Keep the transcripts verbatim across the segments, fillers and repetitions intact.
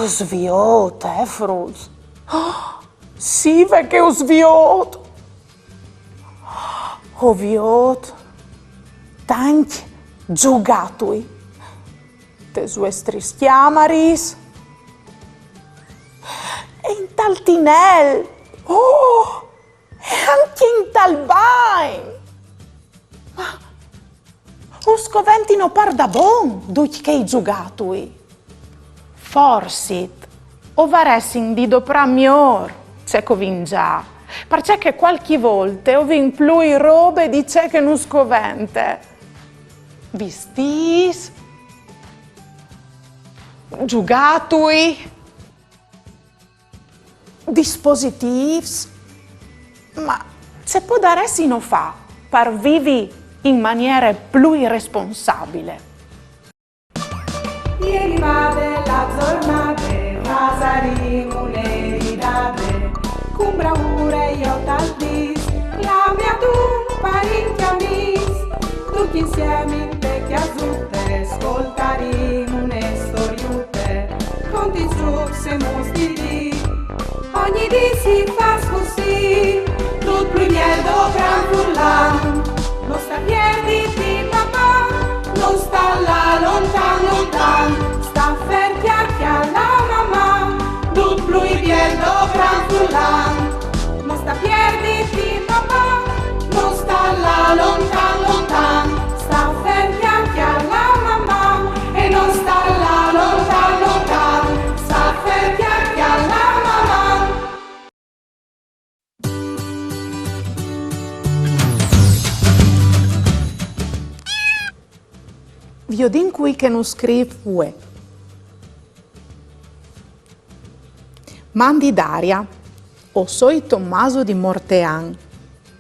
Us viôt, eh, fruts? Oh, sì, ve che us viôt! O viôt tancj zugatui. Tes vuestris cjamaris. E intal tinel. Oh! E ancje intal bagn. Ma us coventino pardabon ducj chei zugatui? Forsit o varessin di doprâ miôr ce che o vin za, parcè che cualchi volte o vin plui robe di ce che nus covente. Vistîts, zugatui, dispositîfs, ma ce podaressino fâ par vivi in maniere plui responsabile? E rivade la zornade, fasarìn une ridade, cun braure jo tal dîs, clamìn a dut parint e amîs, ducj insiemi inte cjasute, scoltarìn une storiute, conti, zûcs e mûts di dì. Ogni dì si fâs cussì, dut plui biel doprant furlan. No sta pierditi, papà, no sta lâ lontan, lontan. Sta fer, cjale la mamà, dut plui biel doprant furlan. No sta pierditi, papà, no sta lâ lontan, lontan. Sta fer, cjale la mamà, e no sta lâ lontan, lontan. Sta fer, cjale la mamà. Viodìn cui che nus scrîf vuê. Mandi Daria, o soi Tommaso di Mortean.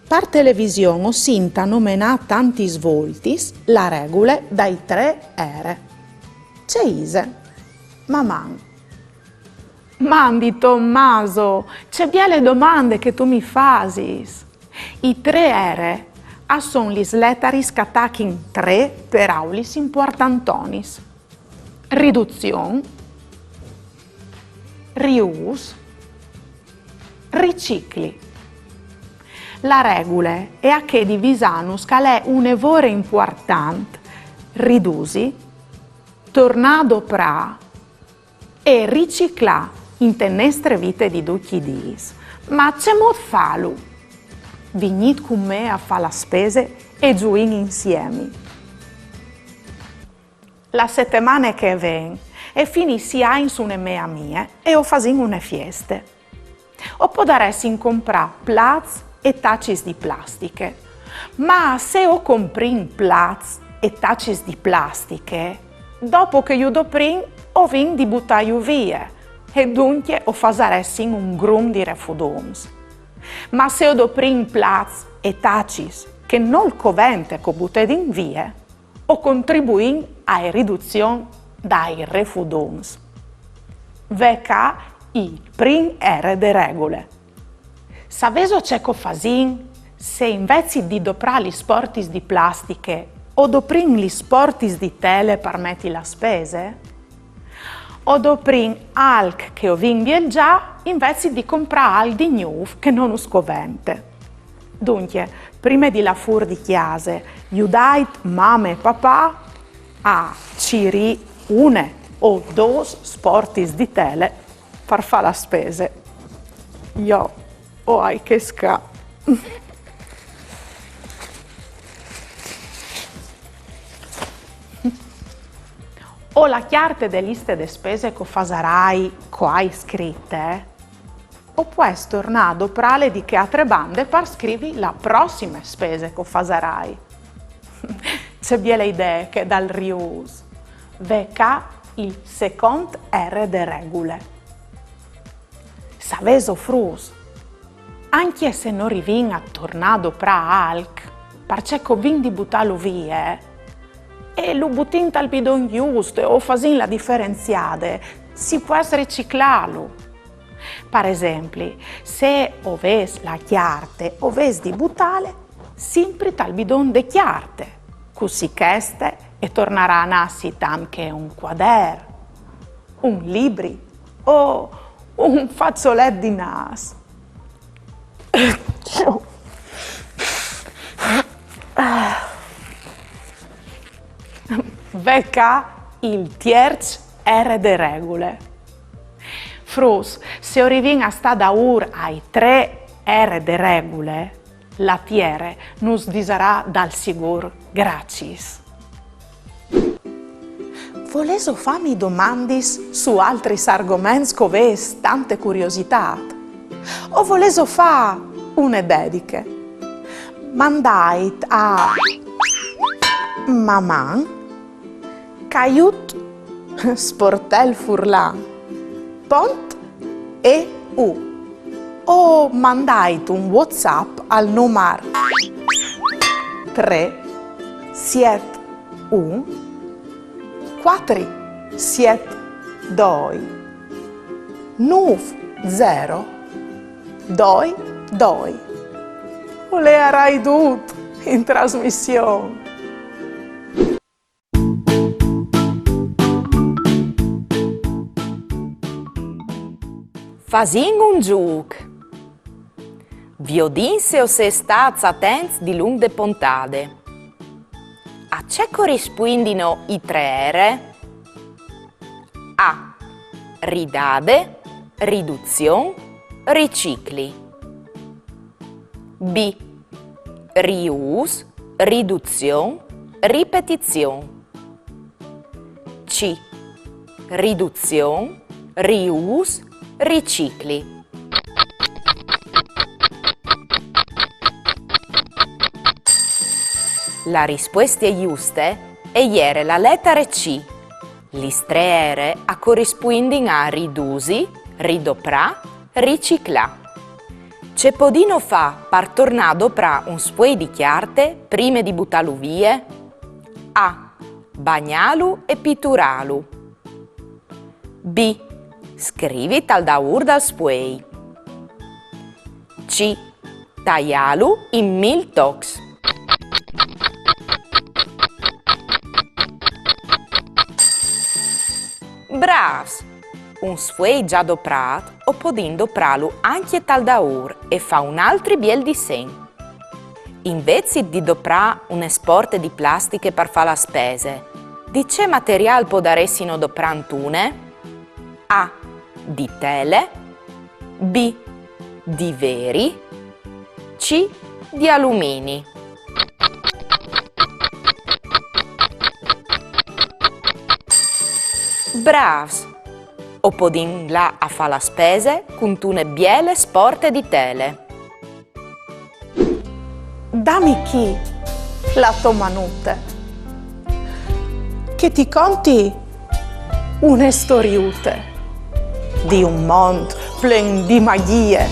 Par television o sint a nomenâ tantis voltis la regule dai trê R. Ce ise? Maman. Mandi Tommaso, ce biele domande che tu mi fasis! I trê R a son lis letaris che a tachin trê peraulis impuartantonis: riduzion, riûs, ricicli. La regule e à che di visânus che al è une vore impuartant ridusi, tornâ a doprâ e riciclâ inte nestre vite di ducj i dîs. Ma cemût fâlu? Vignît cun me a fâ la spese e zuìn insiemi. La setemane che e ven e finìs i agns une mê amie e o fasìn une fieste. O podaressin comprâ plats e tacis di plastiche. Ma se o comprìn plats e tacis di plastiche, dopo che ju doprìn, o vin di butâju vie, e duncje o fasaressin un grum di refudums. Ma se o doprìn plats e tacis che nol covente che o butedin vie, o contribuìn ae riduzion dai refudums. Ve ca il prin R de regule. Savêso ce che o fasìn se invezit di doprâ lis sportis di plastiche o doprìn lis sportis di tele par meti la spese? O doprìn alc che o vin bielzà invezit di comprâ alc di gnûf che no nus covente. Duncje, prime di lâ fûr di cjase, judait mame e papà a cirî une o dôs sportis di tele par fâ la spese. Jo o ai chês ca. O la cjarte de liste de spese che o fasarai, che o ai scrite, o pues tornâ a doprâle di chê altre bande par scrivi la prossime spese che o fasarai. Ce biele idee chê dal riûs. Ve ca il secont R de regule. Savêso fruts, ancje se no rivìn a tornâ a doprâ alc, parcè che o vin di butâlu vie, e lu butìn tal bidon just o fasìn la diferenziade, si pues riciclâlu. Par esempli, se o vês la cjarte, o vês di butâle simpri tal bidon de cjarte, cussì cheste e tornarà a nassi tant che un cuader, un libri, o un fazolet di nas. Ve ca il tierç R de regule. Fruts, se o rivìn a stâ daûr ai trê R de regule, la Tiere nus disarà dal sigûr graciis. Volêso fâmi domandis su altris argoments che o vês tante curiositât? O volêso fâ une dediche? Mandait a maman caiut sportel furlan pont e u o mandait un WhatsApp al numar trê siet un cuatri siet doi nûf zero doi doi. O leiarai dut in trasmission. Fasìn un zûc. Viodìn se o sês stâts atents dilunc de pontade. A ce corispuindino i trê R? A. Ridade, riduzion, ricicli. B. Riûs, riduzion, ripetizion. C. Riduzion, riûs, ricicli. La rispueste juste e jere la letare C. Lis trê R a corispuindin a ridusi, ridoprâ, riciclâ. Ce podìno fâ par tornâ a doprâ un sfuei di cjarte prime di butâlu vie? A. Bagnâlu e piturâlu. B. Scrivi tal daûr dal sfuei. C. Taiâlu in mil tocs. Brâfs! Un sfuei za doprât o podìn doprâlu ancje tal daûr e fâ un altri biel disen. Invezit di doprâ une sporte di plastiche par fâ la spese, di ce materiâl podaressino doprânt une? A. Di tele. B. Di veri. C. Di alumini. Brâfs! O podìn lâ a fâ la spese cuntune biele sporte di tele. Dami chi la tô manute, che ti conti une storiute di un mont plen di magjie,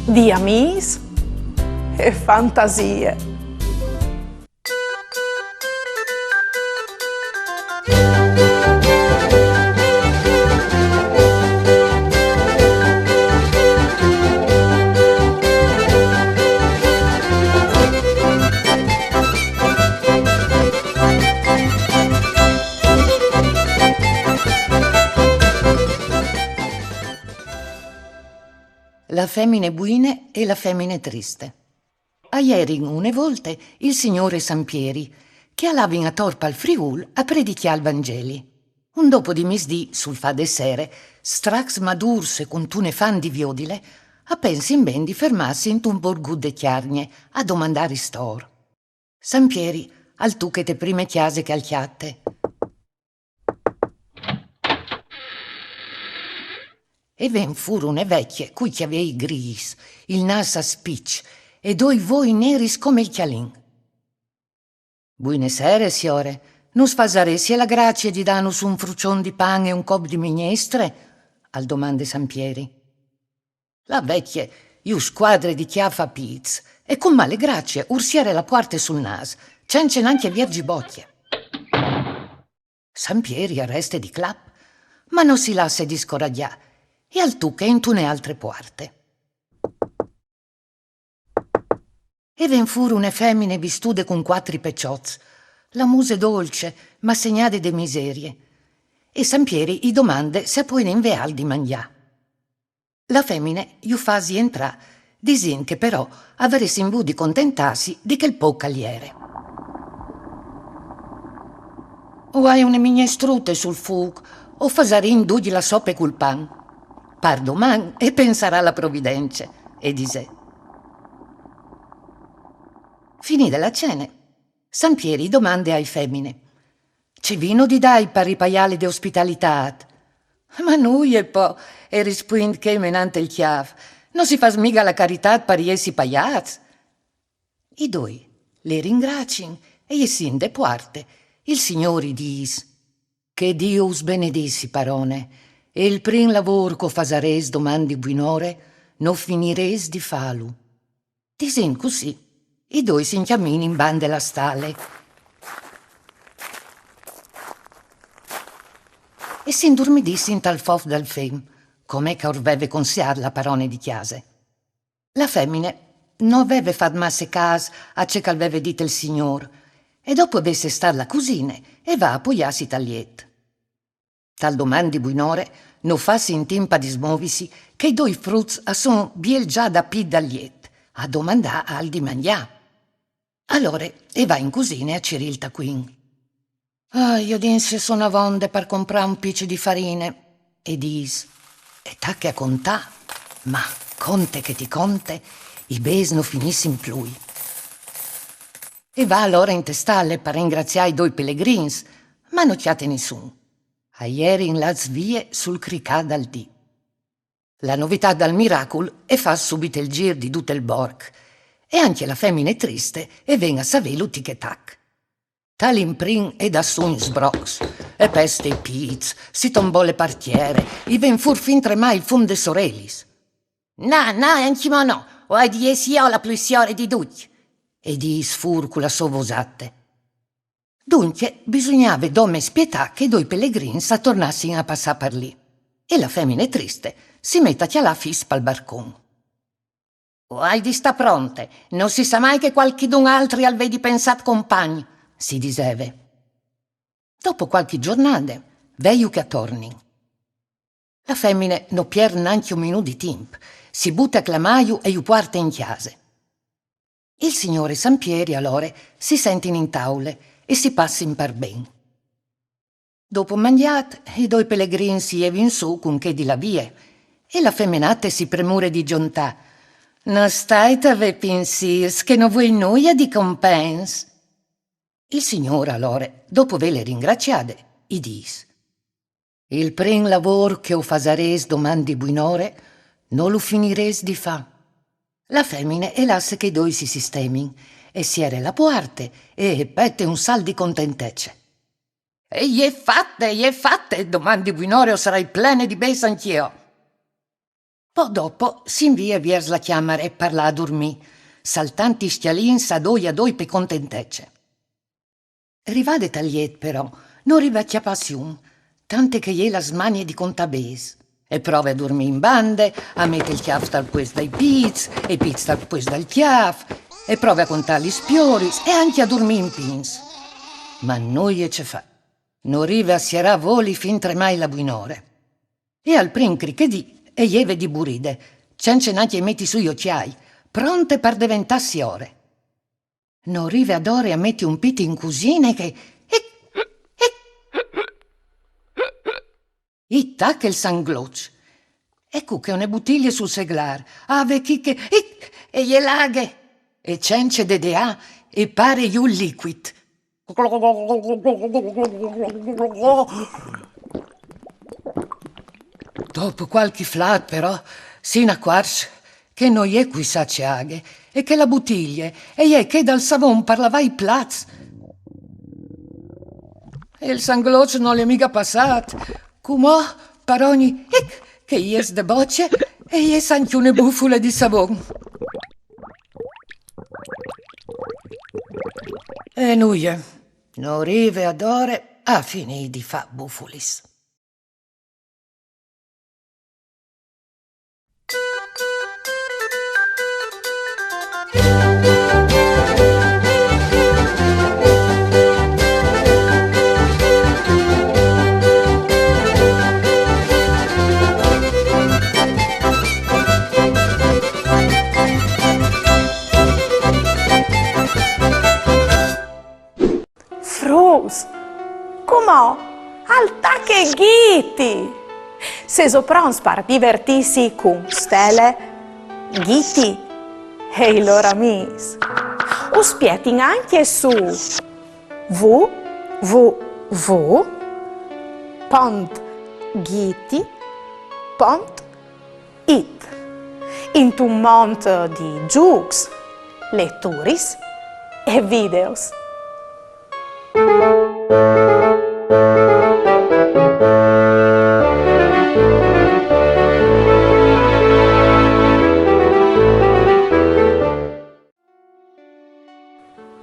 di amîs e fantasie. La femine buine e la femine triste. A jerin une volte il Signôr e San Pieri, che a lavin ator pal Friûl a predicjâ il Vangeli. Un dopo di misdì, sul fâ de sere, stracs madûrs e cuntune fan di viodile, a pensin ben di fermâsi intun borgut de Cjargne a domandâ ristôr. San Pieri al tuche te prime cjase che al cjate. E ven fûr une vecje cui cjavei grîs, il nâs a spiç e doi voi neris come il cjalin. Buine sere, siore. Nus fasaressial la gracie di dânus un fruçon di pan e un cop di mignestre? Al domande San Pieri. La vecje ju scuadre di cjâf a pîts e cun male gracie ur siere la puarte sul nâs, cence nancje vierzi bocje. San Pieri al reste di clap, ma no si lasse discoragjâ e al tuche intune altre puarte. E ven fûr une femine vistude cun cuatri peçots, la muse dolce, ma segnade de miserie. E San Pieri i domande se a puedin veâl di mangjâ. La femine ju fâs jentrâ, disint che però a varessin vût di contentâsi di chel pôc che al jere. O ai une mignestrute sul fûc, o fasarìn ducj la sope cul pan. Par doman e pensarà la providence, e disè. Finide la cene, San Pieri i domande ae femine: Ce vino di dâi par ripaiâle de ospitalitât? Ma nuie po, e rispuint chê menant il cjâf, no si fâs miga la caritât par jessi paiâts. I doi le ringraciin e jessint de puarte, il Signôr i dîs: Che Diu us benedissi, parone, e il prin lavôr che o fasarês doman di buinore no finirês di fâlu. Disint cussì, i doi si incjaminin in bande la stale e si indurmidissin tal fof dal fen, come che ur veve conseât la parone di cjase. La femine no veve fat masse câs a ce che al veve dit il Signôr, e dopo vê sestât la cusine e va a poiâsi tal jet. Tal doman di buinore no fâs in timp a dismovisi che i doi fruts a son biel za dapît dal jet, a domandâ alc di mangjâ. Alore e va in cusine a cirî il tacuin. Ah, jodìn se a son avonde par comprâ un piç di farine, e dîs, e tache a contâ, ma conte che ti conte, i bêçs no finissin plui. E va alore inte stale par ringraciâ i doi pelegrins, ma no cjate nissun. A jerin lâts vie sul cricâ dal dì. La novitât dal miracul e fâs subit il gîr di dut il borc, e ancje la femine triste e ven a savêlu tic e tac. Tal imprin e dà sù in sbrocs, e peste i pîts, si tombole par tiere, i ven fûr fintremai il fum des orelis. Na, na, ancjemò no, o ai di jessi jo la plui siore di ducj, e dîs fûr cu la sô vosate. Duncje, bisugnave dome spietâ che i doi pelegrins a tornassin a passâ par li. E la femine triste si met a cjalâ fis pal barcon. O ai di stâ pronte, no si sa mai che cualchidun altri al vedi pensât compagn, si diseve. Dopo cualchi zornade, veju che a tornin. La femine no piert nancje un minût di timp, si bute a clamâju e ju puarte in cjase. Il Signôr e San Pieri alore si sentin in taule e si passin par ben. Dopo mangjât, i doi pelegrins si jevin sù cun chê di lâ vie, e la feminate si premure di zontâ: No stait a vê pinsîrs che no vuei nuie di compens. Il Signôr alore, dopo vêle ringraciade, i dîs: Il prin lavôr che o fasarês doman di buinore, no lu finirês di fâ. La femine e lasse che i doi si sistemin, e siere la puarte e e pete un salt di contentece. E je fate, je fate, doman di buinore o sarai plene di bêçs ancje jo. Po dopo si invie viers la cjamare par lâ a durmî, saltant i scjalins a doi a doi pe contentece. Rivade tal jet, però, no rive a cjapâ sium, tante che e je la smanie di contâ bêçs. E prove a durmî in bande, a meti il cjâf tal puest dai pîts, e i pîts tal puest dal cjâf, e prove a contâ lis pioris e ancje a durmî in pins. Ma nuie ce fâ. No rive a sierâ voli fintremai la buinore. E al prin crichedì e jeve di buride, cence nancje meti sù i ocjâi, pronte par deventâ siore. No rive adore a meti un pît in cusine che, ic, ic, i tache il sangloç. Ecu che une butilie sul seglâr, a vê chi che, ic, e je la aghe, e cence dedeâ e pare jù il licuit. Dopo cualchi flât, però, si inacuarç che no je cuissà ce aghe e che la butilie e je chê dal savon par lavâ i plats. E il sangloç nol è miga passât. Cumò, par ogni ic che e jes de bocje, e jes ancje une bufule di savon. E nuie, no rive adore a finî di fâ bufulis. Cumò, al tache Ghiti! Sêso pronts par divertîsi cun Stele, Ghiti e i lôr amîs? Us spietin ancje su w w w pont ghiti pont it, intun mont di zûcs, leturis e videos.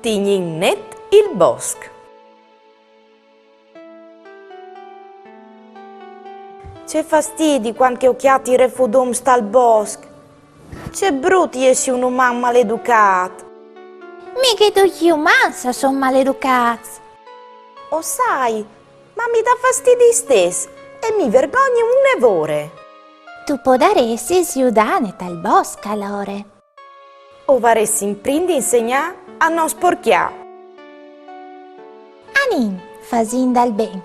Tignìn net il bosc. Ce fastidi cuant che o cjati refudums tal bosc. Ce brut jessi un uman maleducât. Mighe ducj i umans a son maleducâts. O sai, ma mi da fastidi istès e mi vergogni une vore. Tu podaressis judâne tal bosc alore. O varès imprint di insegnâ a no sporcjâ. Anìn, fasìn dal ben.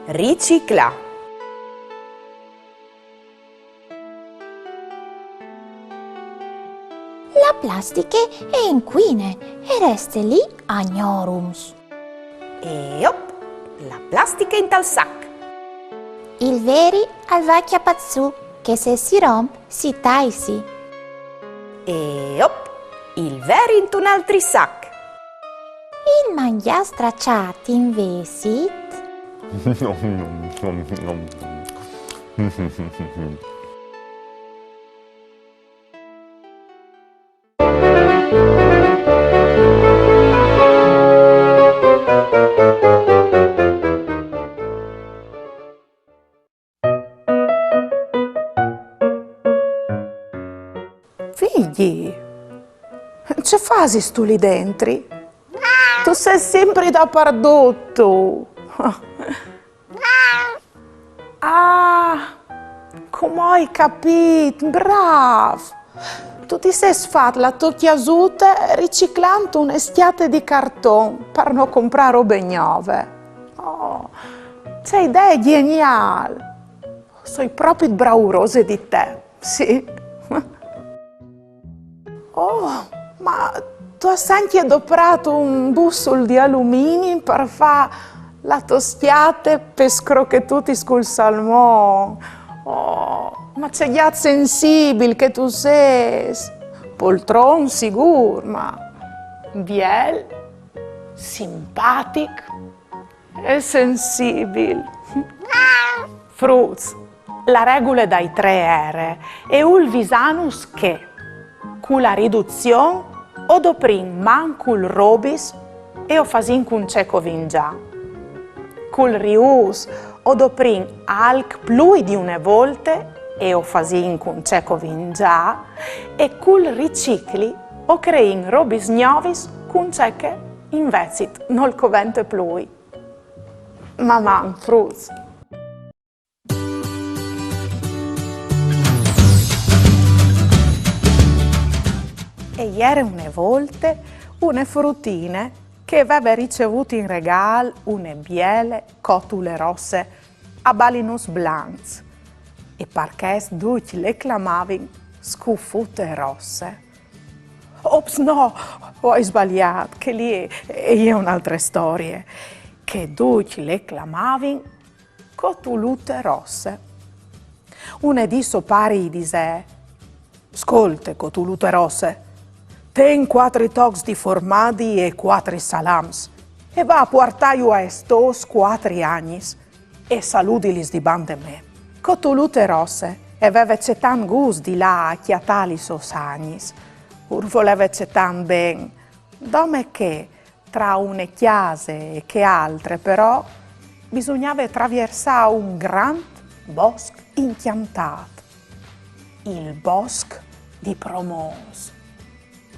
Riciclâ. La plastiche e incuine e reste li agnorums. E op, la plastiche intal sac. Il veri al va cjapât sù, che se si romp si taisi. E op, il veri intun altri sac. Il mangjâ straçât invezit. Figli, ce fasistu li dentri? Tu sês simpri dapardut. Ah, cumò o ai capît, brâf! Tu ti sês fat la tô cjasute riciclant une scjate di carton par no comprâ robe gnove. Oh, ce idee gjeniâl! O soi propit braurose di te, sì. Oh, ma tu âs ancje doprât un bussul di alumini par fâ la tô scjate pes crochetutis cul salmon. Oh, ma ce gjat sensibil che tu sês. Poltron sigûr, ma biel, simpatic e sensibil. Fruts, la regule dai trê R e vûl visânus che, cu la riduzion, o doprìn mancul robis e o fasìn cun ce che o vin za. Cul riûs o doprìn alc plui di une volte e o fasìn cun ce che o vin za, e cul ricicli o creìn robis gnovis cun ce che invezit nol covente plui. Maman, fruts! E jere une volte une frutine che e veve ricevût in regâl une biele cotule rosse a balinus blancs, e par chest ducj le clamavin scufute rosse. Ops, no, o ai sbaliât, chê li e je une altre storie, che ducj le clamavin cotulute rosse. Une dì so pari i disè: Scolte, cotulute rosse, ten cuatri tocs di formadi e cuatri salams, e va a puartâju aes tôs cuatri agnis, e saludilis di bande mê. Cotulute rosse e veve cetant gust di lâ a cjatâ lis sôs agnis. Ur voleve cetant ben, dome che tra une cjase e chê altre, però, bisugnave traviersâ un grant bosc incjantât. Il bosc di Promôs.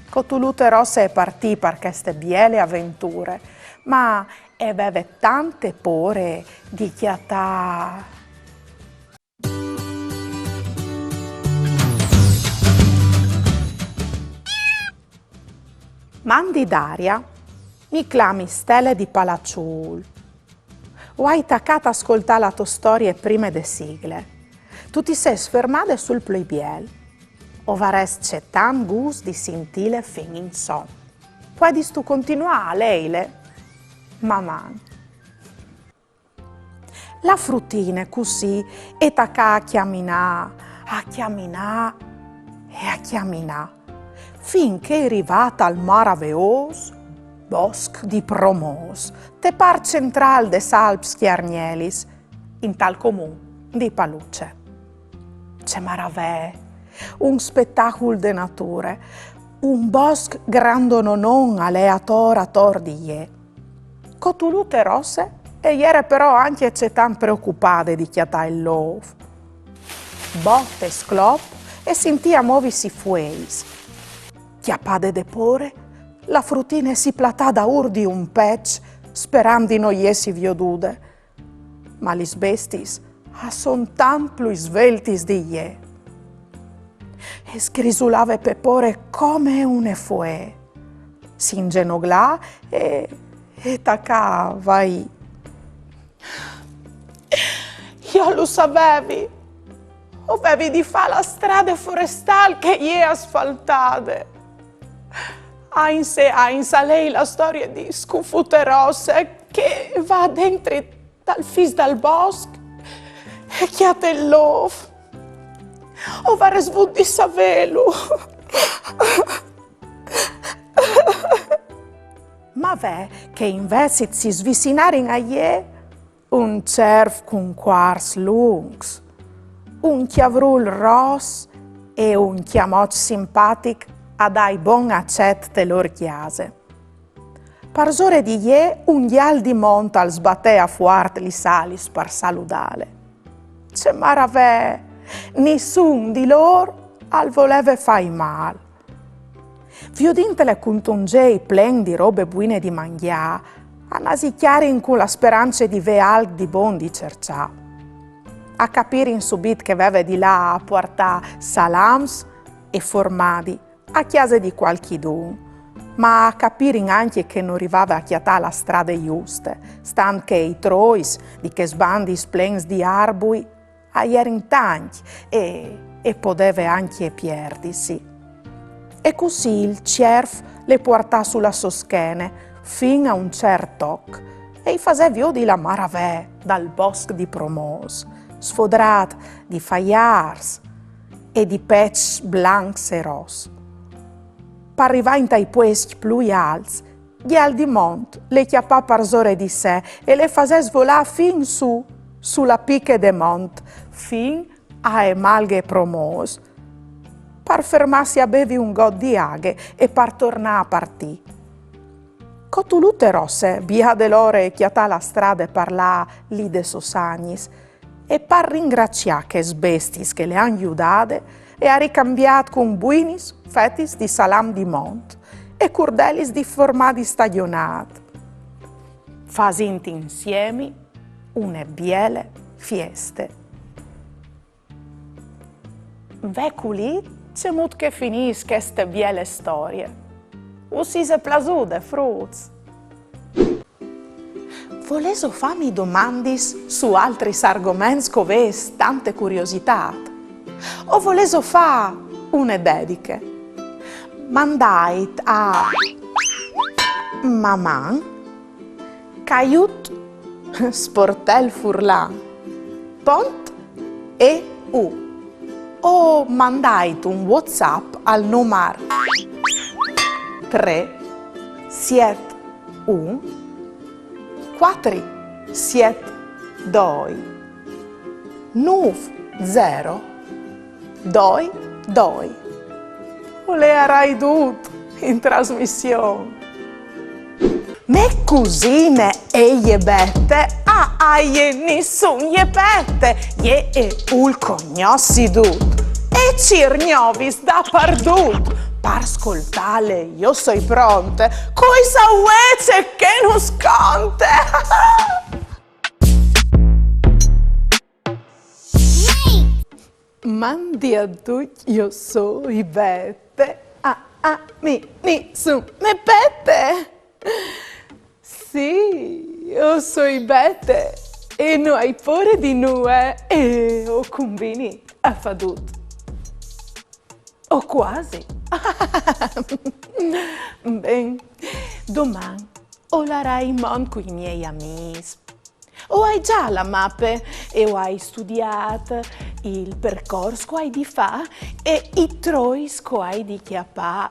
Cotulute Rosse e partì par cheste biele aventure, ma e veve tante pôre di cjatâ. Mandi Daria, mi clami Stele di Palaçûl. O ai tacât a scoltâ la tô storie prime de sigle. Tu ti sês fermade sul plui biel. O varès cetant gust di sintîle fin insom. Puedistu continuâ a leile? Maman. La frutine cussì e tacà a cjaminâ, a cjaminâ e a cjaminâ, fin che e rivà tal maraveôs bosc di Promôs, te part centrâl des Alps cjargnelis, intal comun di Paluce. Ce maravee! Un spetacul de nature, un bosc grandononon al è ator ator di jê. Cotulute Rosse e jere però ancje cetant preocupade di cjatâ il lôf. Bot e sclop e sintì a movisi fueis. Cjapade de pôre, la frutine si platà daûr di un peç, sperant di no jessi viodude. Ma lis bestiis a son tant plui sveltis di jê. E sgrisulave pe pôre come une fuee. Si ingenoglà e, e tacà a vaî. Jo lu savevi! O vevi di fâ la strade forestâl che e je asfaltade. Ains e ains a lei la storie di Scufute Rosse che e va dentri tal fis dal bosc e e cjate il lôf. O varès vût di savêlu. Ma ve che invezit si svicinarin a jê un cerf cun cuars luncs, un cjavrul ros e un cjamoç simpatic a dâi bon acet te lôr cjase. Parsore di jê un gjal di mont al sbatè fuart lis alis par saludâle. Ce maravee! Nissun di lôr al voleve fâi mâl. Viodintele cuntun zei plen di robe buine di mangjâ, a nasicjarin cun la sperance di vê alc di bon di cerçâ. A capirin subit che e veve di lâ a puartâ salams e formadi a cjase di cualchidun, ma a capirin ancje che no rivave a cjatâ la strade juste, stant che i trois di chês bandis plens di arbui a jerin tancj e, e podeve ancje pierdisi. E cussì il cerf le puartà su la sô schene fin a un ciert toc e i fasè viodi la maravee dal bosc di Promôs, sfodrât di faiârs e di peçs blancs e ros. Par rivâ intai puescj plui alts, Gjal di mont le cjapà parsore di se e le fasè svolâ fin sù, su la piche de mont, fin ae malghe Promôs, par fermâsi a bevi un got di aghe e par tornâ a partî. Cotulute Rosse, biade l'ore e cjatà la strade par lâ li des sôs agnis, e par ringraciâ chês bestiis che le àn judade e à ricambiât cun buinis fetis di salam di mont e curdelis di formadi stagjonât, fasint insiemi une biele fieste. Ve culì cemût che e finìs cheste biele storie. Us ise plasude, fruts? Volêso fâmi domandis su altris argoments che o vês tante curiositât? O volêso fâ une dediche? Mandait a maman caiut sportel furlan pont eu o mandait un WhatsApp al numar trê siet un cuatri siet doi nûf zero doi doi. O leiarai dut in trasmission. Mê cusine e je Bete, a jê nissun je pete, jê e vûl cognossi dut. E Cîr gnovis dapardut, par scoltâle jo o soi pronte, cui sa vuê ce che nus conte! Mandi a ducj, jo o soi Bete, a, a mi nissun me pete! Sì, jo o soi Bete e no ai pôre di nuie e o combini a fâ dut. O cuasi. Ben, doman o larai in mont cui miei amîs. O ai za la mape e o ai studiât il percors che o ai di fâ e i trois che o ai di cjapâ.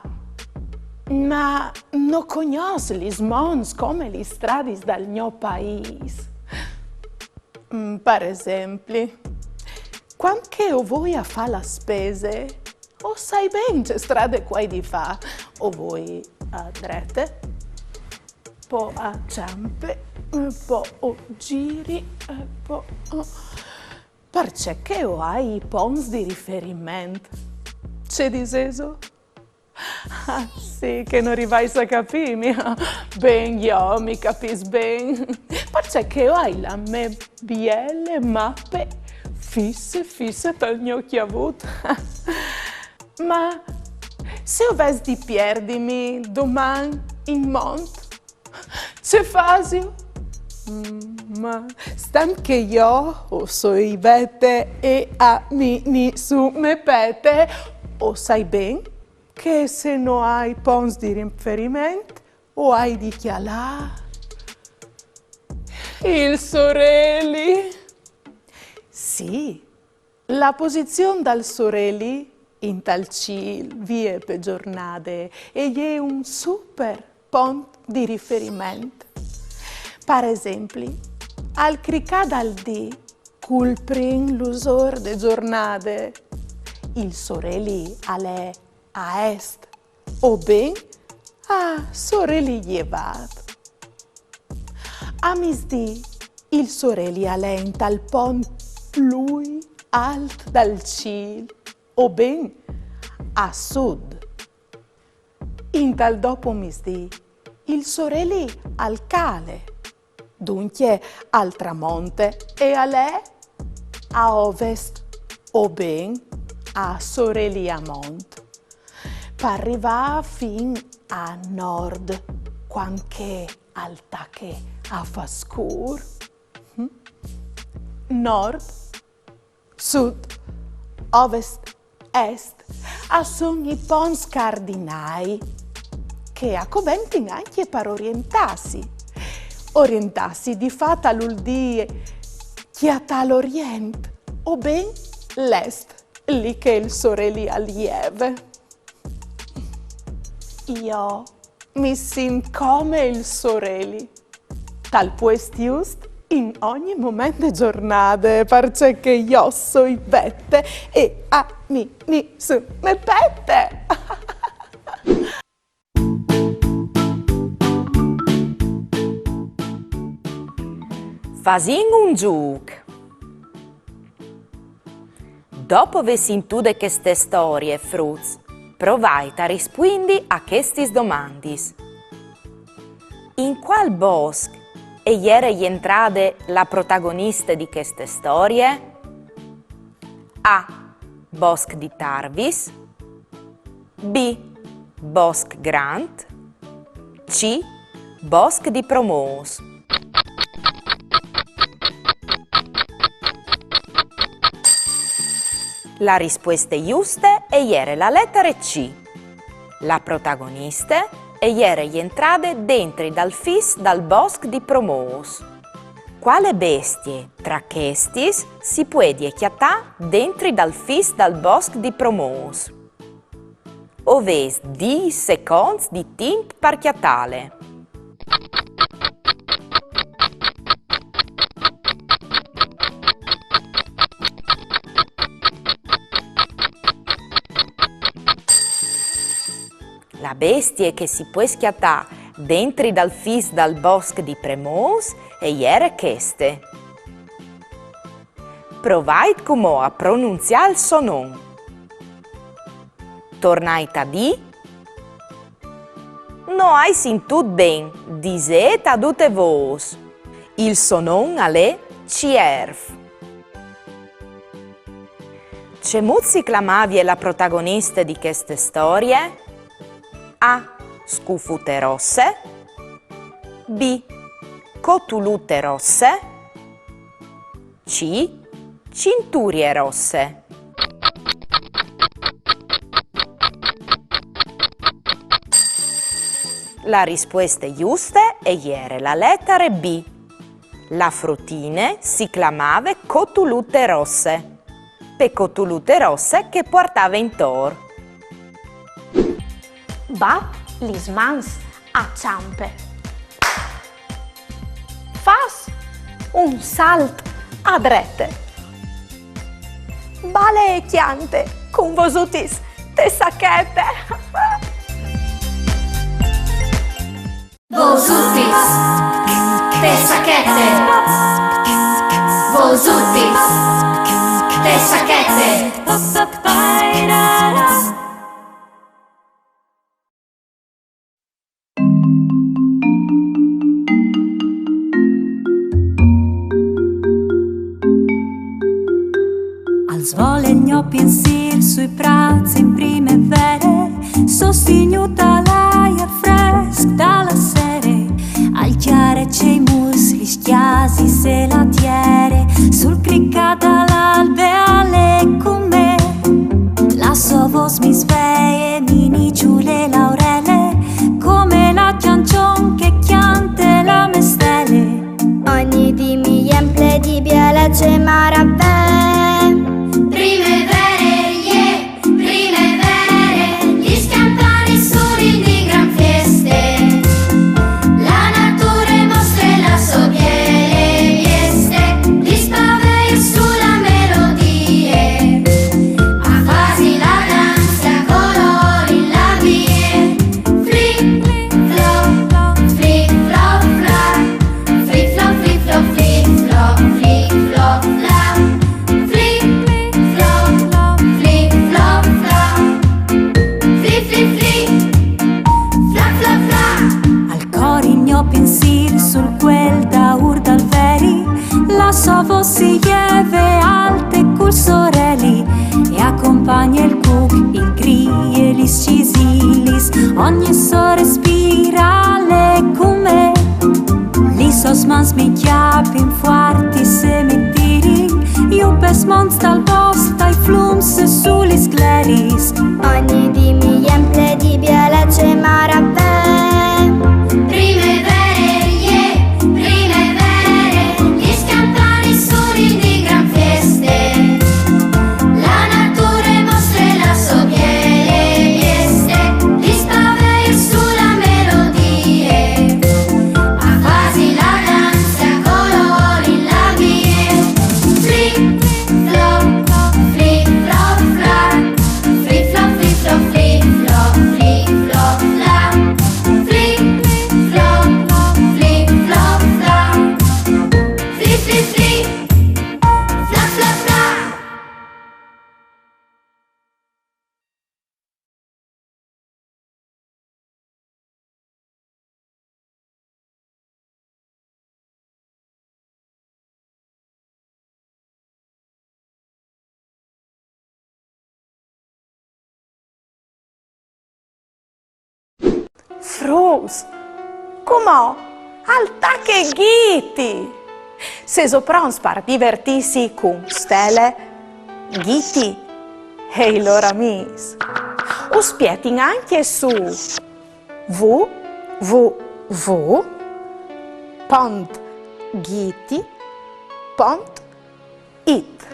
Ma no cognòs lis monts come lis stradis dal gno paîs. Mm, par esempli, cuant che o voi a fâ la spese, o sai ben ce strade che o ai di fâ. O voi a drete, po a çampe, po o ziri, e po o... Parcè che o ai i ponts di riferiment. Ce disêso? Ah, sì, che no rivais a capîmi. Ben, jo mi capìs ben. Parcè che o ai la mê biele mape fisse, fisse tal gno cjavut. Ma se o ves di pierdimi doman in mont, ce fasio? Mm, ma stant che jo o soi Bete e a mi nissun me pete, o sai ben che se no ai ponts di riferiment, o ai di cjalâ il soreli. Sì, la posizion dal soreli intal cîl vie pe zornade e je un super pont di riferiment. Par esempli, al cricâ dal dì, cul prin lusôr de zornade, il soreli al è a est, o ben a soreli jevât. A misdì il soreli al è intal pont plui alt dal cîl, o ben a sud. Intal dopomisdì il soreli al cale, duncje al tramonte e al è a ovest, o ben a soreli a mont, par rivâ fin a nord, cuant che al tache a fâ scûr. Hm? Nord, sud, ovest, est, a son i ponts cardinâi che a coventin ancje par orientâsi. Orientâsi di fat al vûl dî cjatâ l'orient, o ben l'est, li che il soreli al jeve. Jo mi sint come il soreli, tal puest just in ogni moment de zornade, parcè che jo o soi Bete e a mi nissun me pete. Fasìn un zûc. Dopo vê sintude cheste storie, fruts, provait a rispuindi a chestis domandis. In cuâl bosc e jere jentrade la protagoniste di cheste storie? A. Bosc di Tarvis. B. Bosc Grant. C. Bosc di Promôs. La rispueste juste e jere la letare C. La protagoniste e jere jentrade dentri dal fis dal bosc di Promôs. Cuale bestie tra chestis si puedie cjatâ dentri dal fis dal bosc di Promôs? O vês dîs seconts di timp par cjatâle. La bestie che si pues cjatâ dentri dal fis dal bosc di Promôs e jere cheste. Provait cumò a pronunziâ il so non. Tornait a dî? No ai sintût ben, disêt a dute vôs. Il so non al è Cierf. Cemût si clamavie la protagoniste di cheste storie? A. Scufute rosse. B. Cotulute rosse. C. Cinturie rosse. La rispueste juste e jere la letare B. La frutine si clamave Cotulute rosse, pe cotulute rosse che e puartave intor. Bat lis mans a çampe. Fâs un salt a drete. Bale e cjante cun vosutis te sachete. Vosutis te sachete. Vosutis te sachete. Al svole il gno pinsîr sui prâts in primevere, sostignût dal aiar fresc da la sere, al cjare cei mûrs, lis cjasis e la tiere, sul cricâ da l'albe al è cun me. La sô vôs mi sveie, mi niçule la aurele, come la cjançon che e cjante la mê stele. Ogni dì mi jemple di bielece e maravee. Primevere, yeah, primevere, lis cjampanis a sunin di gran fieste. La nature e mostre la sô biele vieste, lis paveis su la melodie. A fâsi la danze a colôr in la vie. Flip, flop, flip, flop, flap. Flip, flop, flip, flop, flip, flip, flop, flap. Flip, flop, flip, flop, flap. Flip, flip, flip. Flap, flap, flap. Al cori il gno pinsîr sul cuel daûr dal veri, la sô vôs si jeve alte cul soreli e a compagne il cuc, il gri e lis cisilis, ogni so respîr al è cun me. Lis sôs mans mi cjapin fuartis e mi tirin jù pes monts dal bosc, tai flums e su lis gleris. Ogni dì mi jemple di bielece e maravee. Primevere, yeah, primevere, lis cjampanis a sunin di gran fieste. La nature e mostre la sô biele vieste, lis paveis su la melodie. A fâsi la danze a colôr in la vie. Flip, flop, flip, flop, flap. Flip, flop, flip, flop, flip, flop, flip, flop, flap. Flip, flop, flip, flop, flap. Flip, flip, flip. Flap, flap, flap. Fruts, cumò al tache Ghiti! Sêso pronts par divertîsi cun Stele, Ghiti e i lôr amîs? Us spietin ancje su w w w pont ghiti pont it,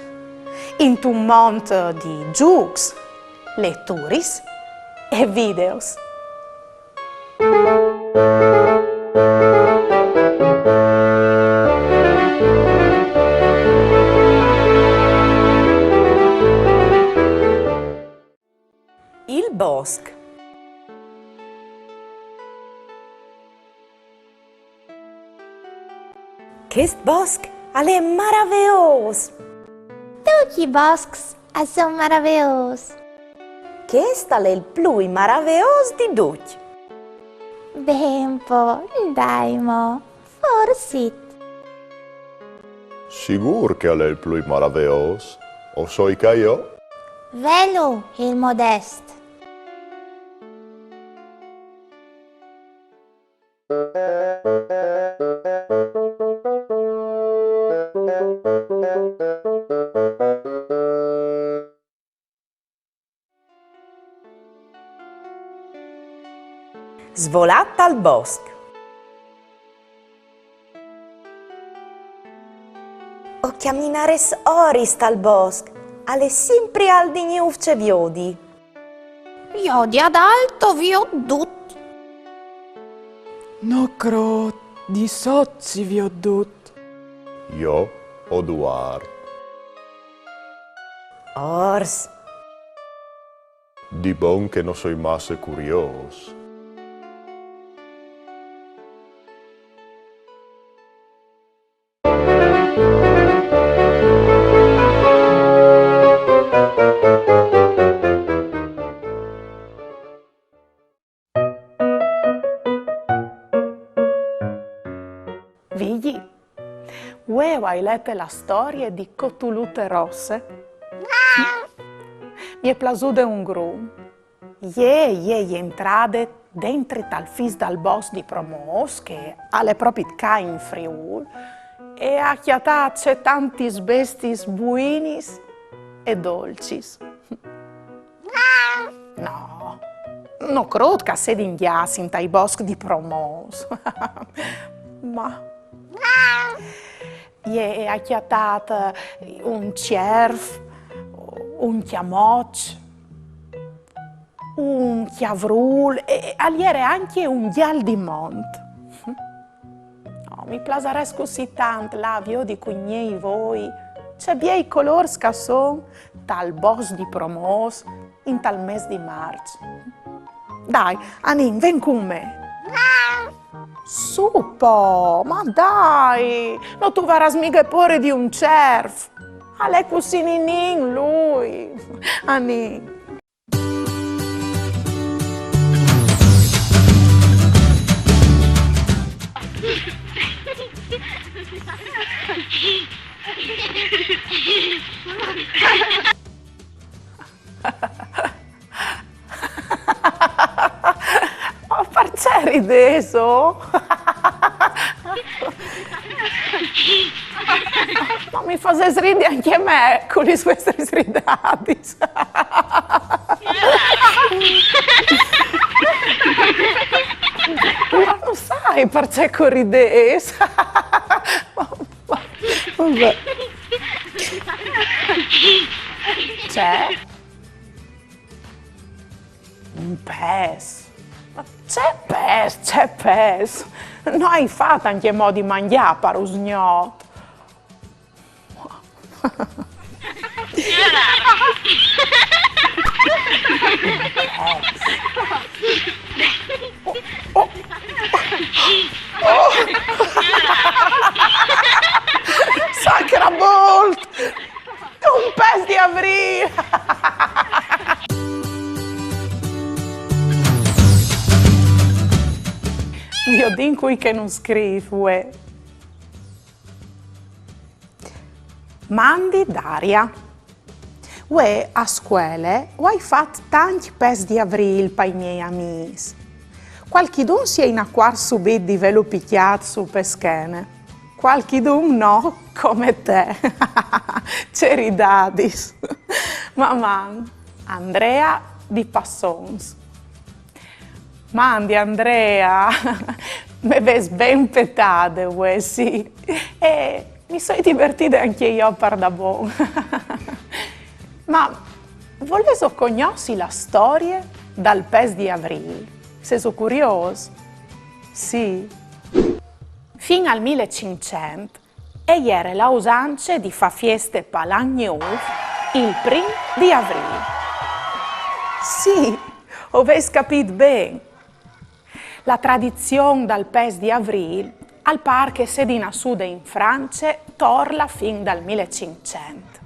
intun mont di zûcs, leturis e videos. Il bosc. Chest bosc al è maraveôs! Ducj i boscs a son maraveôs. Chest al è il plui maraveôs di ducj. Ben po, dai mo, forsit. Sigûr che al è il plui maraveôs, o soi ca jo. Velu, il modest. Svolâ tal bosc. O cjaminarès oris tal bosc, al è simpri alc di gnûf ce viodi. Jo di adalt o viôt dut. No crôt, di sot si viôt dut. Jo o duar. Ors. Di bon che no soi masse curiôs. Vigji, vuê o ai lete la storie di Cotulute Rosse. Mi è plasude un grum. Jê, jê e je jentrade dentri tal fis dal bosc di Promôs, che al è propit ca in Friûl, e e à cjatât cetantis bestiis buinis e dolcis. No, no crôt che a sedin gjats intai boscs di Promôs. Ma jê e à cjatât un cerf, un cjamoç, un cjavrûl e al jere ancje un gjal di mont. Oh, mi plasarès cussì tant lâ a viodi cui gnei voi ce biei colôrs che a son tal bosc di Promôs intal mês di Març. Dai, anìn, ven cun me. Su po, ma dai, no tu varâs mighe pôre di un cerf. Al è cussì ninin lui. Anìn. Ma parcè ridêso? Ma mi fasês ridi ancje me cu lis vuestris ridadis. Ma no sai parcè che o ridês. Vabè. Ce? Un pes? Ma ce pes, ce pes? No ai fat ancjemò di mangjâ par usgnot. Sacrabolt! Un pes di Avrîl! Viodìn cui che nus scrîf vuê. Mandi Daria. Vuê a scuele o ai fat tancj pes di Avrîl pai miei amîs. Cualchidun si è inacuart subit di vêlu picjât sù pe schene. Cualchidun no, come te. Ce ridadis. Maman, Andrea di Passons. Mandi Andrea, me vês ben petade vuê, sì. E mi soi divertide ancje jo pardabon. Ma volêso cognossi la storie dal pes di Avrîl? Sêso curiôs? Sì. Fin al mil e cinccent e jere la usance di fâ fieste pal an gnûf il prin di Avrîl. Sì, o vês capît ben. La tradizion dal pes di Avrîl al pâr che e sedi nassude in France tor la fin dal mil e cinccent.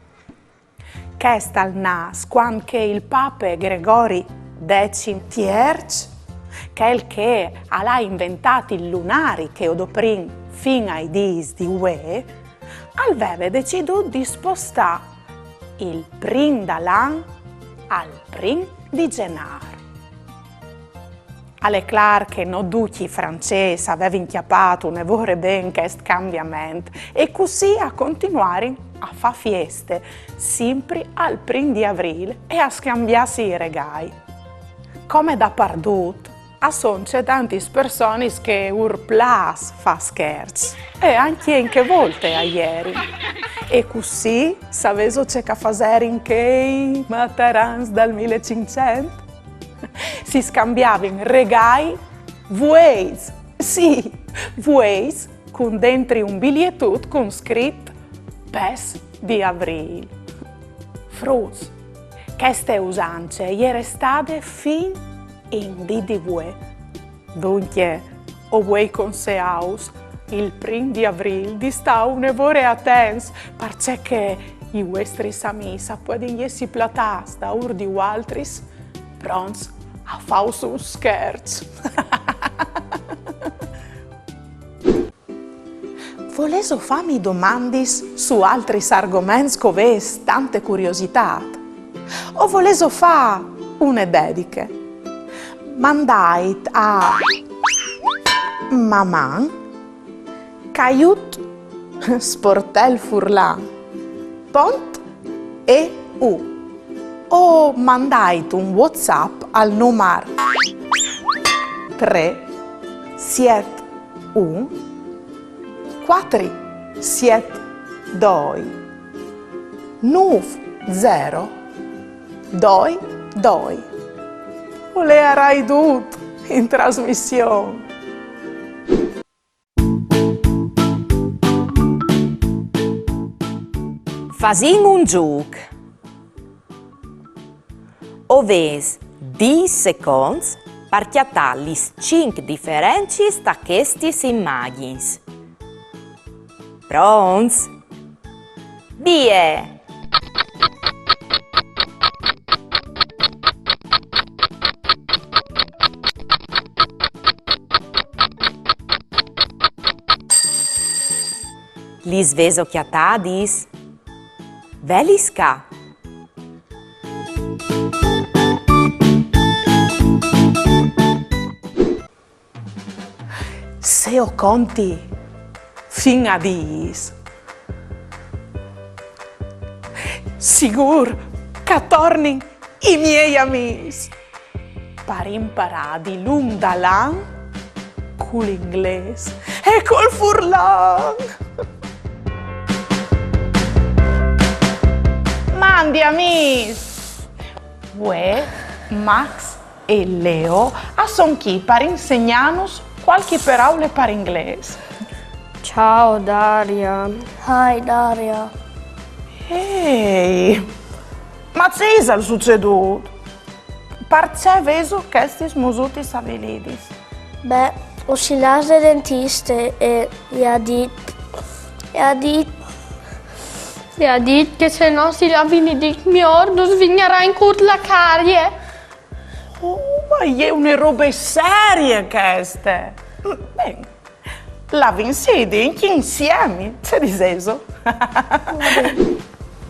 Chest al nas cuant che il pape Gregori decim tierç, chel che al à inventât il lunari che o doprìn fin ai dîs di vuê, al veve decidût di spostâ il prin dal an al prin di Zenâr. Al è clâr che no ducj i francês a vevin cjapât une vore ben chest cambiament e cussì a continuarin a fâ fieste, simpri al prin di Avrîl e a scambiâsi i regâi. Come dapardut, a son cetantis personis che ur plâs fâ scherçs. E ancje in chê volte a jerin. E cussì, savêso ce che a faserin chei matarans dal mil e cinccent? Si scambiavin regâi vueis. Sì, vueis, cun dentri un bilietut cun scrit Pes di Avrîl. Fruts, cheste usance e je restade fin in dì di vuê. Duncje, o vuei conseâus, il prin di Avrîl, di stâ une vore atents, parcè che i vuestris amîs a puedin jessi platâts daûr di vualtris, pronts a fâus un scherç. Volêso fâmi domandis su altris argoments che o vês tante curiositât? O volêso fâ une dediche? Mandait a maman caiut sportel furlan pont e u o mandait un WhatsApp al numar trê siet un cuatri siet doi nûf zero doi doi. O leiarai dut in trasmission. Fasìn un zûc. O vês dîs seconts par cjatâ lis cinc diferencis ta chestis imagjins. Pronts? Vie! Lis vêso cjatadis? Velis ca. Se o conti fin a dîs, sigûr che a tornin i miei amîs par imparâ dilunc dal an cul inglês e cul furlan. Mandi amîs! Vuê Max e Leo a son chi par insegnânus cualchi peraule par inglês. Ciao Daria. Hi Daria. Ehi, ma ce isal sucedût? Parcè vêso chestis musutis avilidis? Beh, o sin lâts de dentiste e i à dit, i à dit, i à dit che se no si lavin i dints miôr, nus vignarà in cûr la carie. Oh, ma e je une robe serie cheste! Ben, lavìnsi i dints insiemi, ce disêso?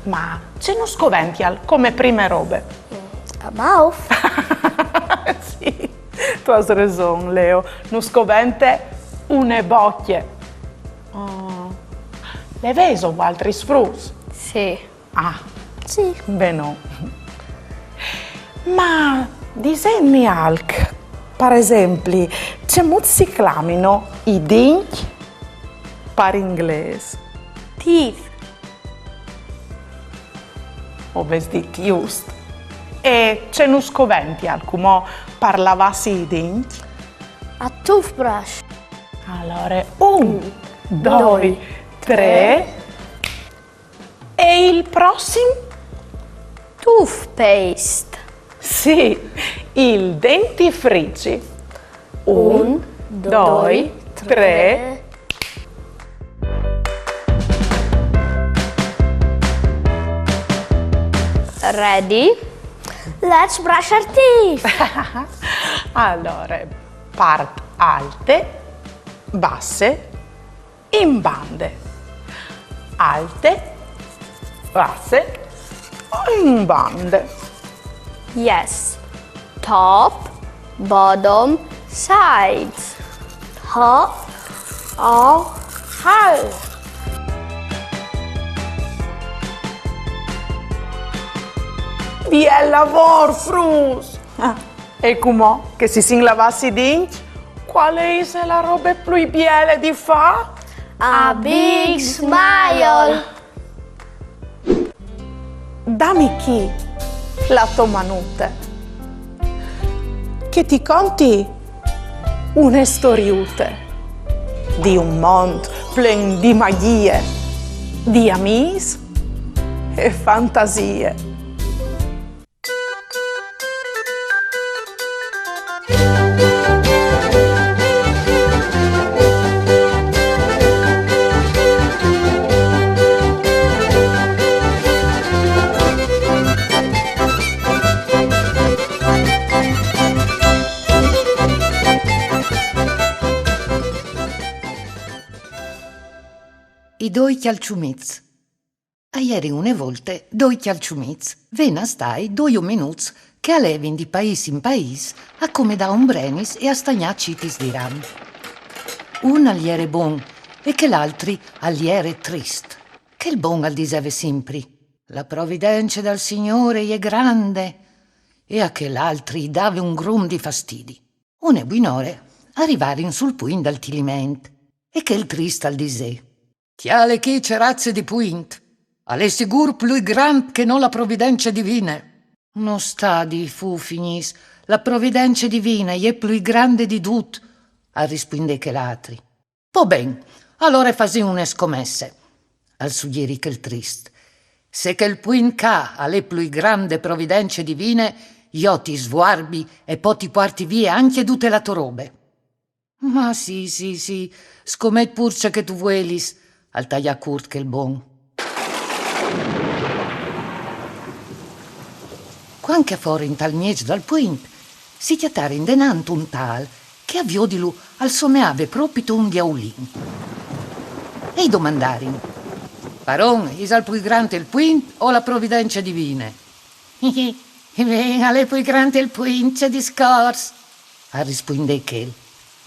Ma ce nus covential come prime robe? A mouth? Sì, tu âs reson, Leo. Nus covente une bocje. Oh. Le vêso vualtris fruts? Sì. Ah. Sì. Ben no. Ma disêtmi alc, par esempli, cemût si clamino i dints par inglês? Teeth. O vês dit just. E ce nus covential cumò par lavâsi i dints? A toothbrush. Alore, un, doi, trê. E il prossim? Toothpaste. Sì, il dentifrici. Un, doi, trê. Ready? Let's brush our teeth. Alore, part alte, basse, in bande. Alte, basse, in bande. Yes. Top, bottom, sides. Top, all, high. Biel lavôr, fruts! Ah, e cumò che si sin lavâts i dincj, quale ise la robe plui biele di fâ? A big smile. Dami chi la tô manute, che ti conti une storiute di un mont plen di magjie, di amîs e fantasie. I doi cjalçumits. A jerin une volte doi cjalçumits, ven a stâi doi omenuts che a levin di paîs in paîs a comedâ ombrenis e a stagnâ citis di ram. Un al jere bon e chel altri al jere trist. Chel bon al diseve simpri: «La providence dal Signôr e je grande», e a chel altri i dave un grum di fastidi. Une buinore a rivarin sul puint dal Tiliment e chel trist al disè: «Cjale chi ce raze di puint! Al è sigûr plui grant che no la providence divine!» «No sta dî fufignis, la providence divine e je plui grande di dut», al rispuindè chel altri. «Po ben, alore fasìn une scomesse», al sugjerì chel trist. «Se chel puint ca al è plui grant de providence divine, jo ti svuarbi e po ti puarti vie ancje dute la tô robe.» «Ma sì, sì, sì, scomet pûr ce che tu vuelis», al taià curt chel bon. Cuant che a forin tal mieç dal puint, si cjatarin denant un tâl che a viodilu al someave propit un diaulin. E i domandarin: «Paron, isal plui grant il puint o la providence divine?» «E ben, al è plui grant il puint, ce discors!» al rispuindè chel.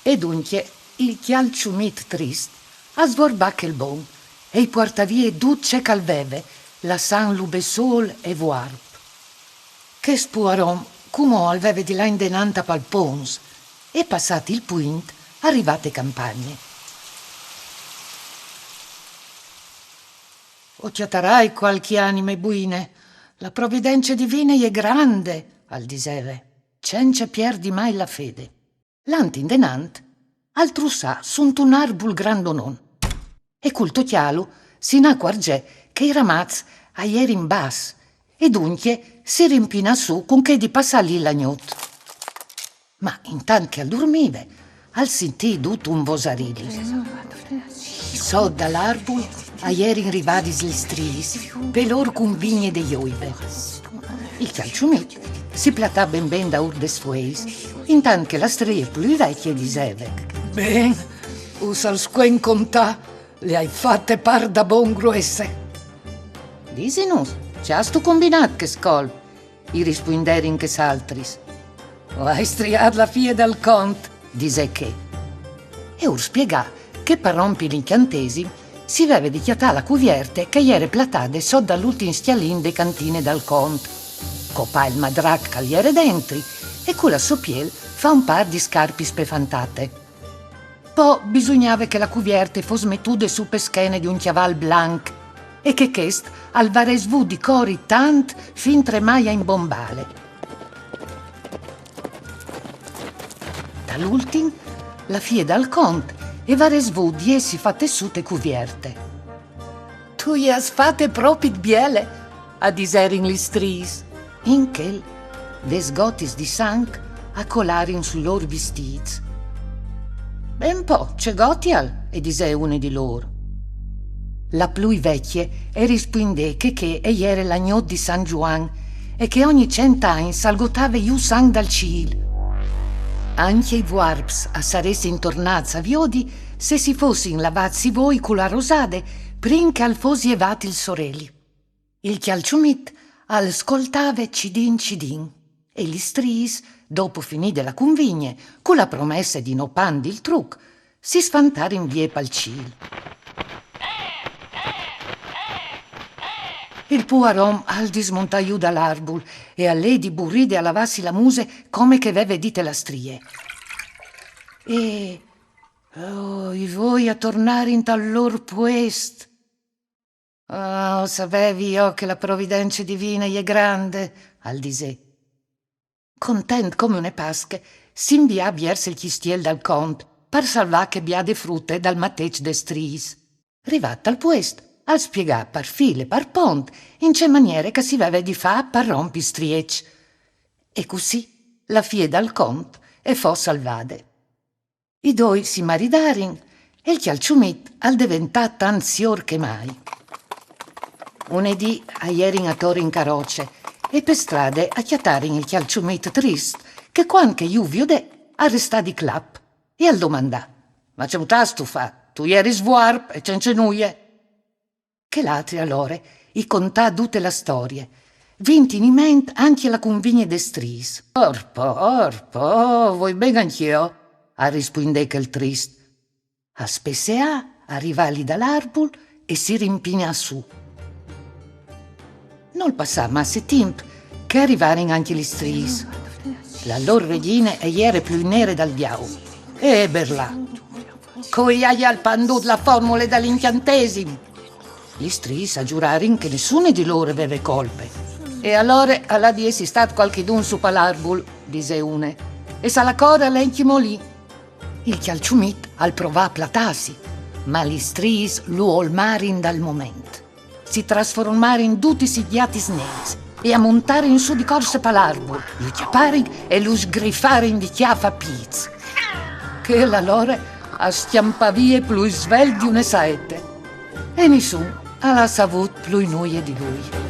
E duncje il cjalçumit trist al svuarbà chel bon e i puartà vie dut ce che al veve, lassantlu bessôl e vuarp. Chest puaron cumò al veve di lâ indenant a palpons e, passât il puint, al rivà te campagne. «O cjatarai cualchi anime buine, la providence divine e je grande», al diseve, cence pierdi mai la fede. Lant indenant, al trussà suntun arbul grandonon. E cul tocjâlu si inacuarzè che i ramaçs a jerin bas e duncje si rimpinà sù cun chê di passâ li la gnot. Ma intant che al durmive, al sintì dut un vosarili. Sot dal arbul a jerin rivadis lis striis, pe lôr cunvigne de joibe. Il cjalçumit si platà ben ben daûr des fueis, intant che la strie plui vecje diseve: «Ben, us al scuen contâ, le ai fate pardabon gruesse.» «Disinus, ce âstu combinât chest colp?» i rispuinderin chês altris. «O ai striât la fie dal cont», disè chê. E ur spiegà che par rompi l'incjantesim si veve di cjatâ la cuvierte che e jere platade sot dal ultin scjalin de cantine dal cont, copâ il madrac che al jere dentri e cu la sô piel fâ un pâr di scarpis pe fantate. Po bisugnave che la cuvierte e fos metude sù pe schene di un cjaval blanc e che chest al varès vût di cori tant fintremai a imbombâle. Tal ultin, la fie dal cont e varès vût di jessi fate sù te cuvierte. «Tu le âs fate propit biele», a diserin lis striis. In chel, des gotis di sanc a colarin sui lôr vistîts. «Ben po, ce gotial?» e disè une di lôr. La plui vecje e rispuindè che chê e jere la gnot di San Zuan e che ogni cent agns al gotave jù sanc dal cîl. Ancje i vuarps a saressin tornâts a viodi se si fossin lavâts i voi cu la rosade prin che al fos jevât il soreli. Il cjalçumit al scoltave cidin cidin, e lis striis, dopo finide la cunvigne, cu la promesse di no pandi il truc, si sfantarin vie pal cîl. Il puar om al dismontà jù dal arbul e al lè di buride a lavâsi la muse come che e veve dite la strie. E, oh, i voi a tornarin tal lôr puest. Ah, o savevi jo che la providence divine e je grande, al disè. Content come une Pasche, si invià viers il cjistiel dal cont, par salvâ chê biade frute dal mateç des striis. Rivât al puest, al spiegà par fîl e par pont in ce maniere che si veve di fâ par rompi il strieç. E cussì la fie dal cont e fo salvade. I doi si maridarin e il cjalçumit al deventà tant siôr che mai. Une dì a jerin ator in caroce e pe strade a cjatarin il cjalçumit trist che cuant che ju viodè al restà di clap e al domandà: «Ma ce mutâstu fat? Tu jeris vuarp e cence nuie.» Chel altri alore i contà dute la storie, vint iniment ancje la cunvigne des striis. «Orpo, orpo, o voi ben ancje jo», al rispuindè chel trist. Al spesseà, al rivà li dal arbul e si rimpinà sù. Nol passà masse timp che a rivarin ancje lis striis. La lôr regjine e jere plui nere dal diaul. E e berlà: «Cui aial pandût la formule dal incjantesim?» Lis striis a zurarin che nissune di lôr e veve colpe. «E alore al à di jessi stât cualchidun sù pal arbul», disè une, «e salacor al è ancjemò li.» Il cjalçumit al provà a platâsi, ma lis striis lu olmarin dal moment. Si trasformarin dutis in gjatis neris e a montarin sù di corse pal arbul, lu cjaparin e lu sgrifarin di cjâf a pîts. Chel alore al scjampà vie plui svelt di une saete. E nissun al à savût plui nuie di lui.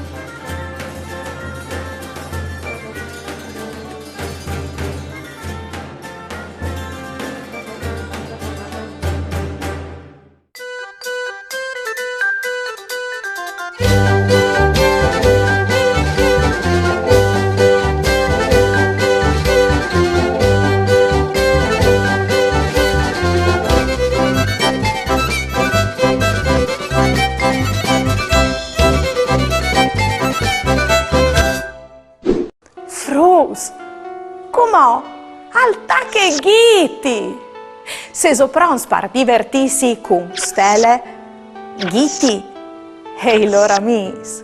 Fruts, cumò al tache Ghiti! Sêso pronts par divertîsi cun Stele, Ghiti e i lôr amîs?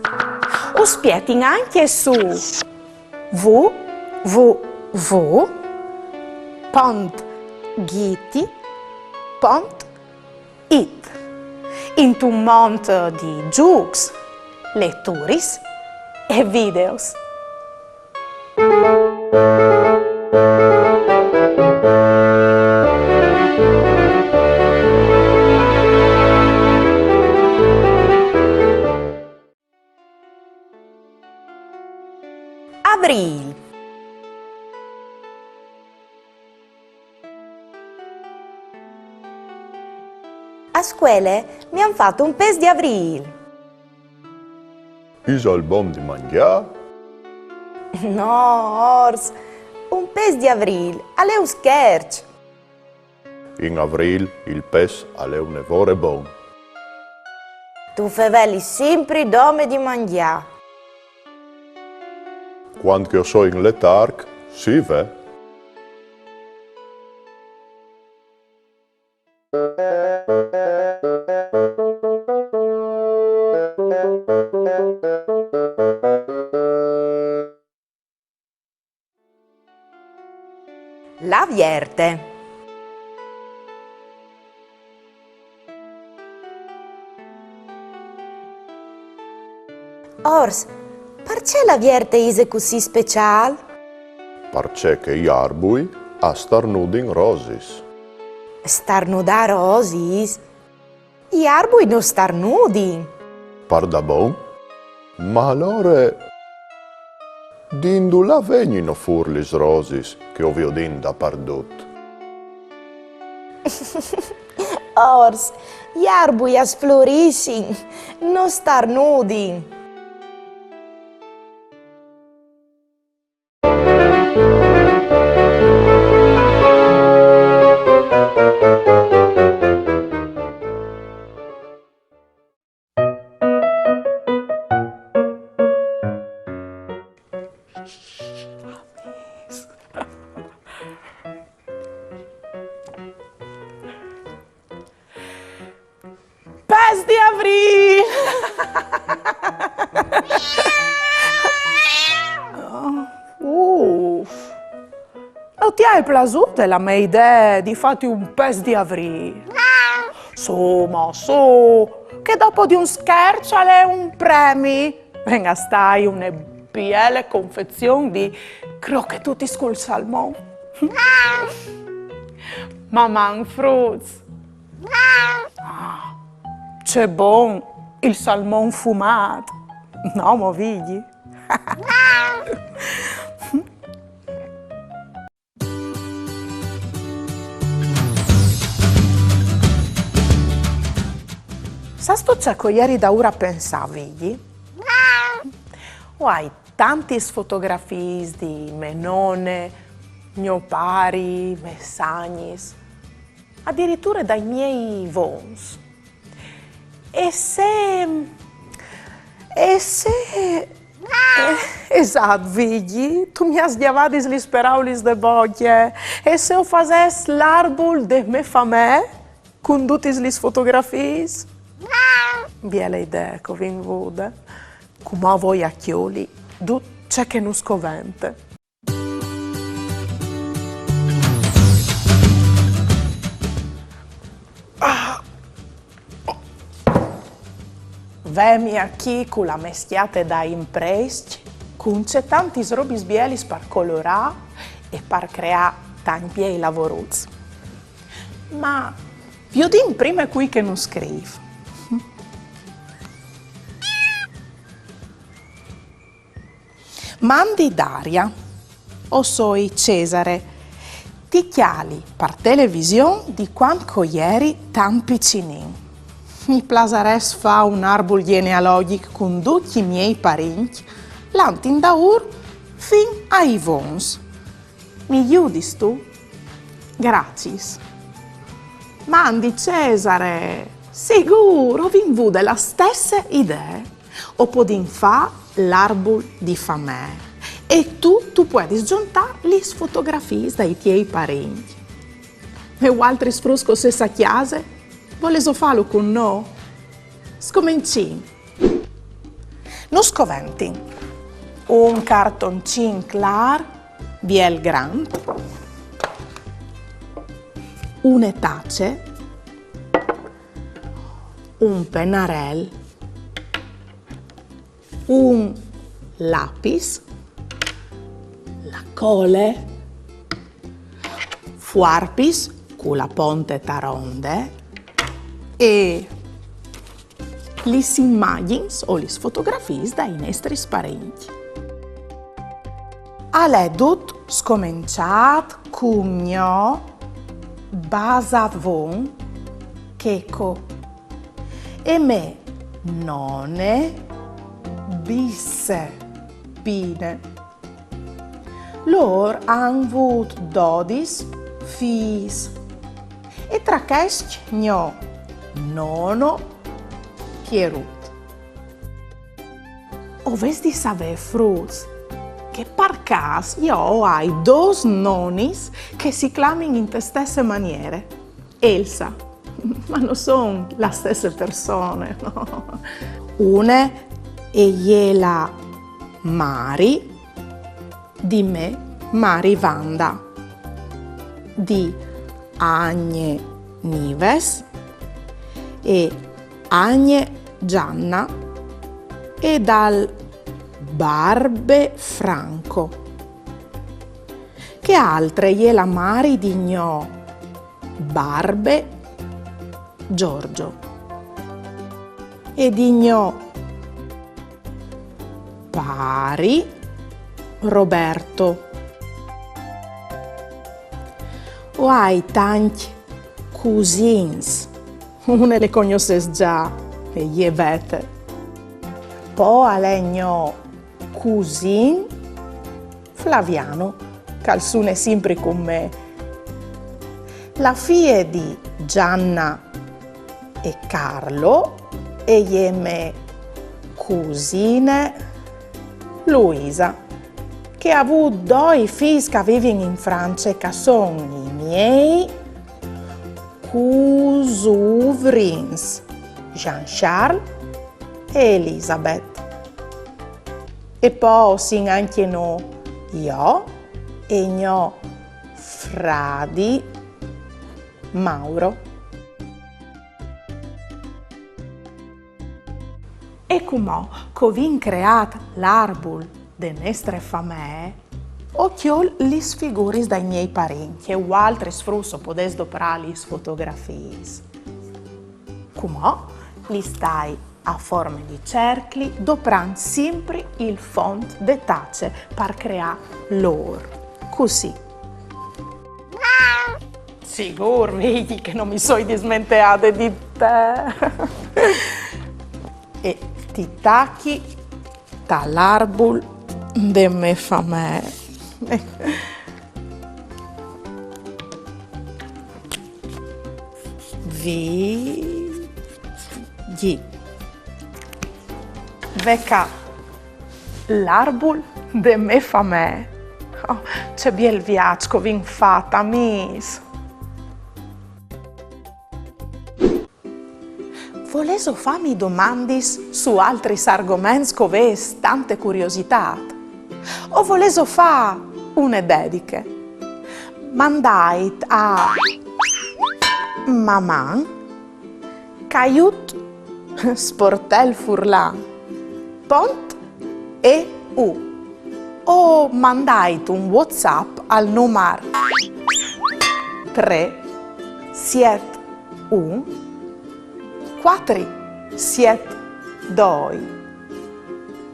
Us spietin ancje su w w w pont ghiti pont it, intun mont di zûcs, leturis e videos. Avrîl. A scuele mi àn fat un pes di avrîl. Isal bon di mangjâ? No, Ors, un pes di avrîl al è un scherç. In avrîl il pes al è une vore bon. Tu fevelis simpri dome di mangjâ. Cuant che o soi in letarc, sì ve. La Vierte. Ors, parcè la Vierte ise cussì speciâl? Parcè che i arbui a starnudin rosis. Starnudâ rosis? I arbui no starnudin. Pardabon? Ma alore... Di indulà vegnino fûr lis rosis che o viodìn dapardut? Ors, i arbui a sflurissin, no starnudin. Pes di Avrîl! Uf. No ti aie plasude la mê idee di fâti un pes di Avrîl? Su, ma su, che dopo di un scherç al è un premi. Ven a stâi une biele confezion di crochetutis cul salmon. Maman, fruts! Ah, ce bon il salmon fumât! No mo, Vigji? Sâstu ce che o jeri daûr a pensâ, Vigji? O ai tantis fotografiis di mê none, gno pari, mês agnis, adiriture dai miei vons. E se, e se, eh, esat, Vigji, tu mi âs gjavadis lis peraulis de bocje. E se o fasès l'arbul de mê famee cun dutis lis fotografiis? Biele idee che o vin vude. Cumò o voi a cjoli dut ce che nus covente. Ve mi achì cu la mê scjate dai imprescj, cun cetantis robis bielis par colorâ e par creâ tancj biei lavoruts. Ma viodìn prime cui che nus scrîf. Mandi Daria, o soi Cesare, ti cjali par television di cuant che o jeri tant piçulin. Mi plasarès fâ un arbul gjenealogjic cun ducj i miei parincj, lant indaûr fin ai vons. Mi judistu? Graciis. Mandi Cesare, sigûr, o vin vude la stesse idee. O podìn fâ l'arbul di famee e tu, tu puedis zontâ lis fotografiis dai tiei parincj. E vualtris fruts che o sês a cjase, volêso fâlu cun nô? Scomencìn. Nus coventin un cartoncin clâr, biel grant, une tace, un penarel, un lapis, la cole, fuarpis cu la ponte taronde e lis imagjins o lis fotografiis dai nestris parincj. Al è dut scomençât cun gno basavon Checo e mê none bisse Pine. Lôr a àn vût dodis fîs e tra chescj gno nono Pierut. O vês di savê, fruts, che par câs jo o ai dôs nonis che si clamin inte stesse maniere. Elsa, ma no son la stesse persone, no? Une e je la mari di mê mari Vanda, di Agne Nives e Agne Gianna e dal Barbe Franco. Chê altre e je la mari di gno barbe Giorgio e di gno pari Roberto. O ai tancj cusins. Une le cognossês za, e je Bete. Po al è gno cusin Flaviano, che al sune simpri cun me. La fie di Gianna e Carlo e je me cusine Luisa, che o ai vût doi fîs che a vivin in France, che a son i miei cusuvrins Jean-Charles e Elisabeth. E po o sin ancje nô, jo e gno fradi Mauro. E cumò che o vin creât l'arbul de nestre famee, o cjol lis figuris dai miei parents, che vualtris fruts o podês doprâ lis fotografiis. Cumò lis tai a forme di cercli, doprant simpri il font de tace par creâ l'ôr. Cussì. Sigûr, Vigji, che no mi soi dismenteade di te. E ti tachi tal arbul de mê famee. Vigji. Ve ca l'arbul de mê famee. Oh, ce biel viaç che o vin fat, amîs! Volêso fâmi domandis su altris argoments che o vês tante curiositât? O volêso fâ une dediche? Mandait a maman caiut sportel furlan pont e u o mandait un WhatsApp al numar trê siet un cuatri siet doi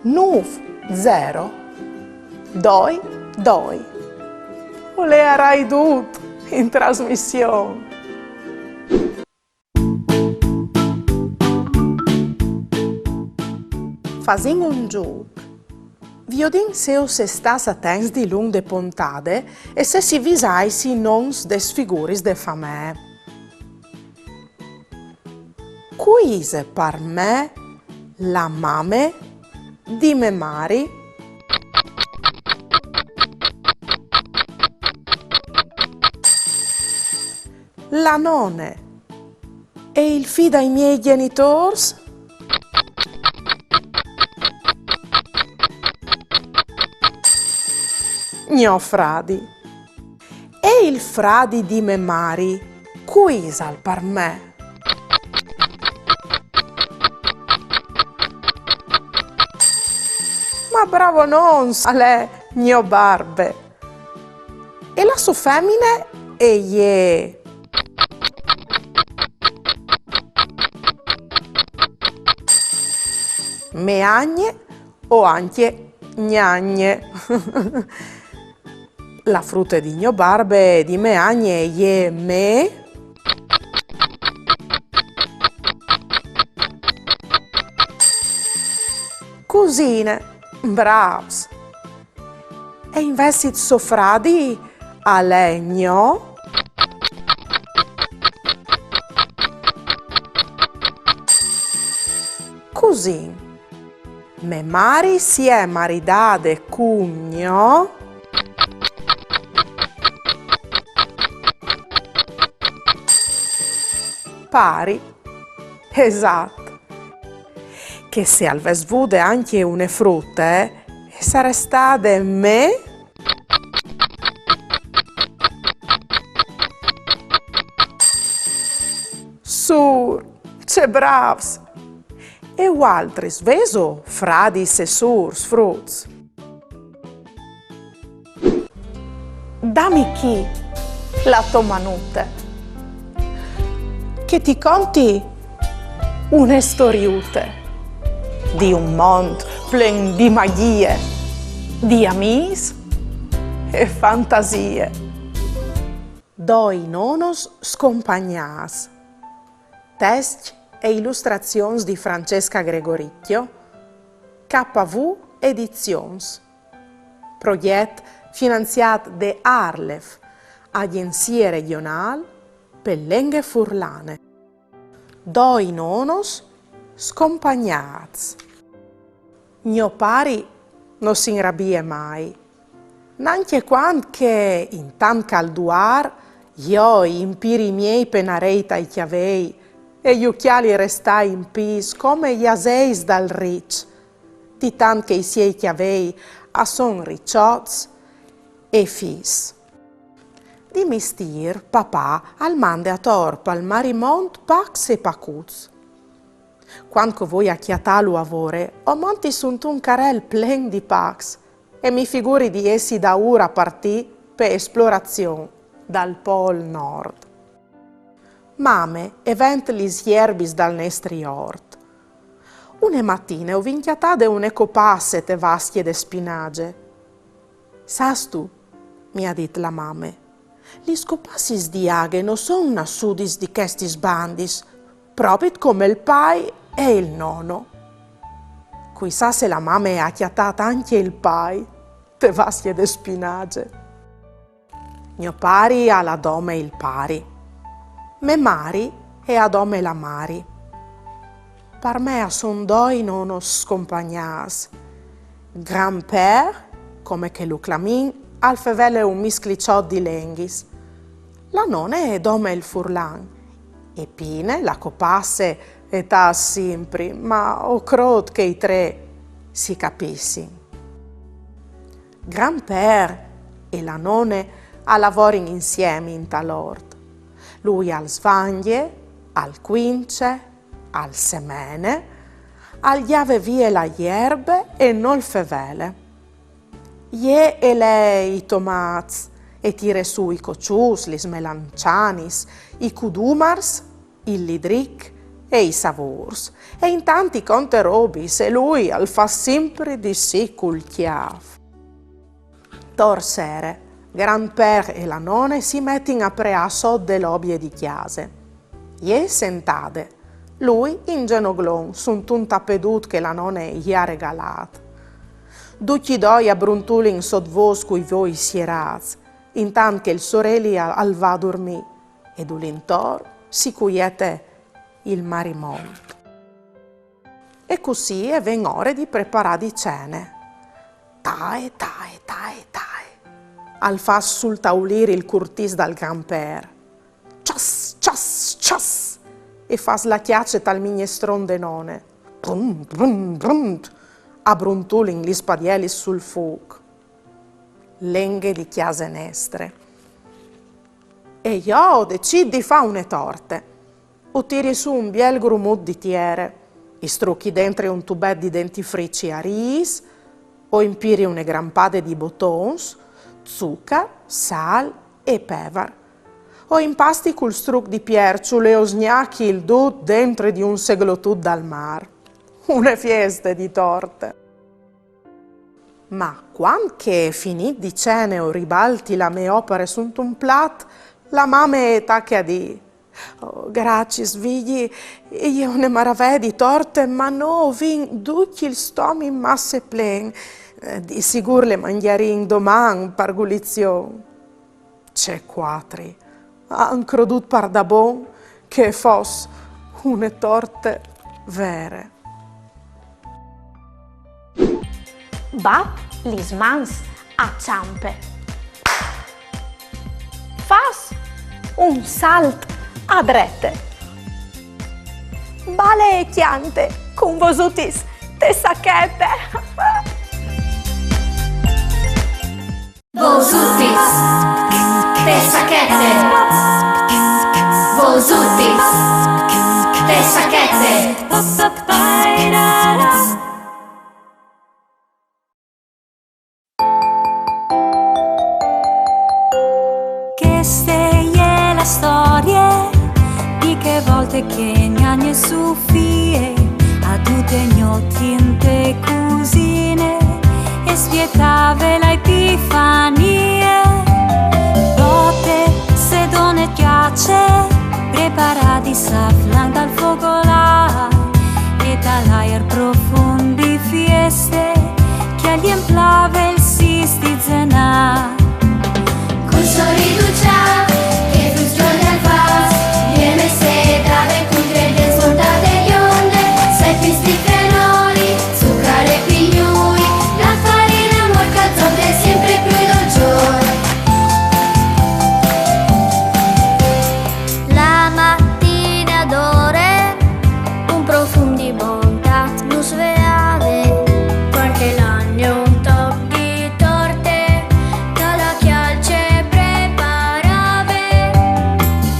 nûf zero doi doi. O leiarai dut in trasmission. Fasìn un zûc. Viodìn se o sês stâts atents dilunc de pontade e se si visais i nons des figuris de famee. Cui ise par me la mame di mê mari? La none. E il fi dai miei gjenitôrs? Gno fradi. E il fradi di mê mari, cui isal par me? Ma bravonons, al è gno barbe. E la sô femine e je mê agne o ancje gnagne. La frute di gno barbe e di mê agne e je mê cusine. Brâfs! E invezit so fradi al è gno cusin. Mê mari si è maridade cun gno pari. Esat. Che se al ves vude ancje une frute, e sarès stade mê sûr. Ce brâfs! E vualtris vêso fradis e sûrs, fruts? Dami chi la tô manute, che ti conti une storiute di un mont plen di magjie, Di amîs e fantasie. Doi nonos scompagnâts. Test e ilustrazions di Francesca Gregoricchio, K V Edizions. Progjet finanziât de ARLeF, Agjenzie Regjonâl pe Lenghe Furlane. Doi nonos scompagnâts. Gno pari no si inrabie mai, nancje cuant che, intant che al duar, jo i impiri i miei penarei tai cjavei e ju cjali restâ in pîts come i aseis dal riç, di tant che i siei cjavei a son riçots e fis. Di mistîr, papà al mande ator pal marimont pacs e pacuts. Cuant che o voi a cjatâlu a vore, o monti suntun carel plen di pacs e mi figuri di jessi daûr a partî pe esplorazion dal Pôl Nord. Mame e vent lis jerbis dal nestri ort. Une matine o vin cjatade une copasse te vascje de spinaze. Sâstu, mi à dit la mame, lis copassis di aghe no son nassudis di chestis bandis, propit come il pai e il nono. Cuissà se la mame e à cjatât ancje il pai te vascje de spinaze. Gno pari al à dome il pari. Me mari e à dome la mari. Par me a son doi nonos scompagnâts. Grand-père, come che lu clamìn, al fevele un miscliçot di lenghis. La none e dome il furlan. E Pine, la copasse, e tâs simpri, ma o crôt che i trê si capissin. Grand-père e la none a lavorin insiemi intal ort. Lui al svangje, al cuince, al semene, al gjave vie la jerbe e nol fevele. Jê e lee i tomâts, e tire sù i coçuts, lis melancianis, i cudumars, il lidric e i savôrs, e intant i conte robis e lui al fâs simpri di sì cul cjâf. Tor sere, grand-père e la none si metin a preâ sot de lobie di cjase. Jê sentade, lui in zenoglon suntun tapedut che la none i à regalât. Ducj i doi a bruntulin sot vôs cui voi sierâts, intant che il soreli al, al va a durmî e dulintor si cuiete il marimont. E cussì e ven ore di preparâ di cene. Tae, tae, tae, tae. Al fâs sul taulîr il curtìs dal grand-père. Cias, cias, cias! E fâs la cjace tal mignestron de none. Brum, brum, brum. A bruntulin lis padielis sul fûc. Lenghe di cjase nestre. E jo o decît di fâ une torte. O tiri sù un biel grumut di tiere, i struchi dentri un tubet di dentifrici a rîs, o impiri une grampade di botons, zucar, sâl e pevar. O impasti cul struc di pierçul e o sgnachi il dut dentri di un seglotut dal mâr. Une fieste di torte! Ma cuant che, finît di cene, o ribalti la mê opare suntun plat, la mame e tache a dî: «Oh, graciis, Vigji, e je une maravee di torte, ma nô o vin ducj il stomi masse plen. Eh, di sigûr le mangjarìn doman par gulizion.» Ce cuatri, a àn crodût pardabon che e fos une torte vere. Bat lis mans a çampe. Fâs un salt a drete. Bale e cjante cun vosutis te sachete. Vosutis te sachete. Vosutis te sachete. Cheste je la storie di chê volte che gnagne Sofie a dute gnot inte cusine e Spietave la Epifanie, bote, sedone, cjace, preparadis a flanc dal fogolâr e dal aiar profum di fieste, che al jem plavel sis di Zenâr. Cun sorîs ducjâts, che fruts gjoiâi fâs, jeme sedade cun greljes montade gjonde, sepis di fenoli, zucar e pignui, la farine amôr che al zonde simpri plui dolçôr. La matine adore un profum di bontât nus veave, cuant che la agne un toc di torte, che la cjalce preparave.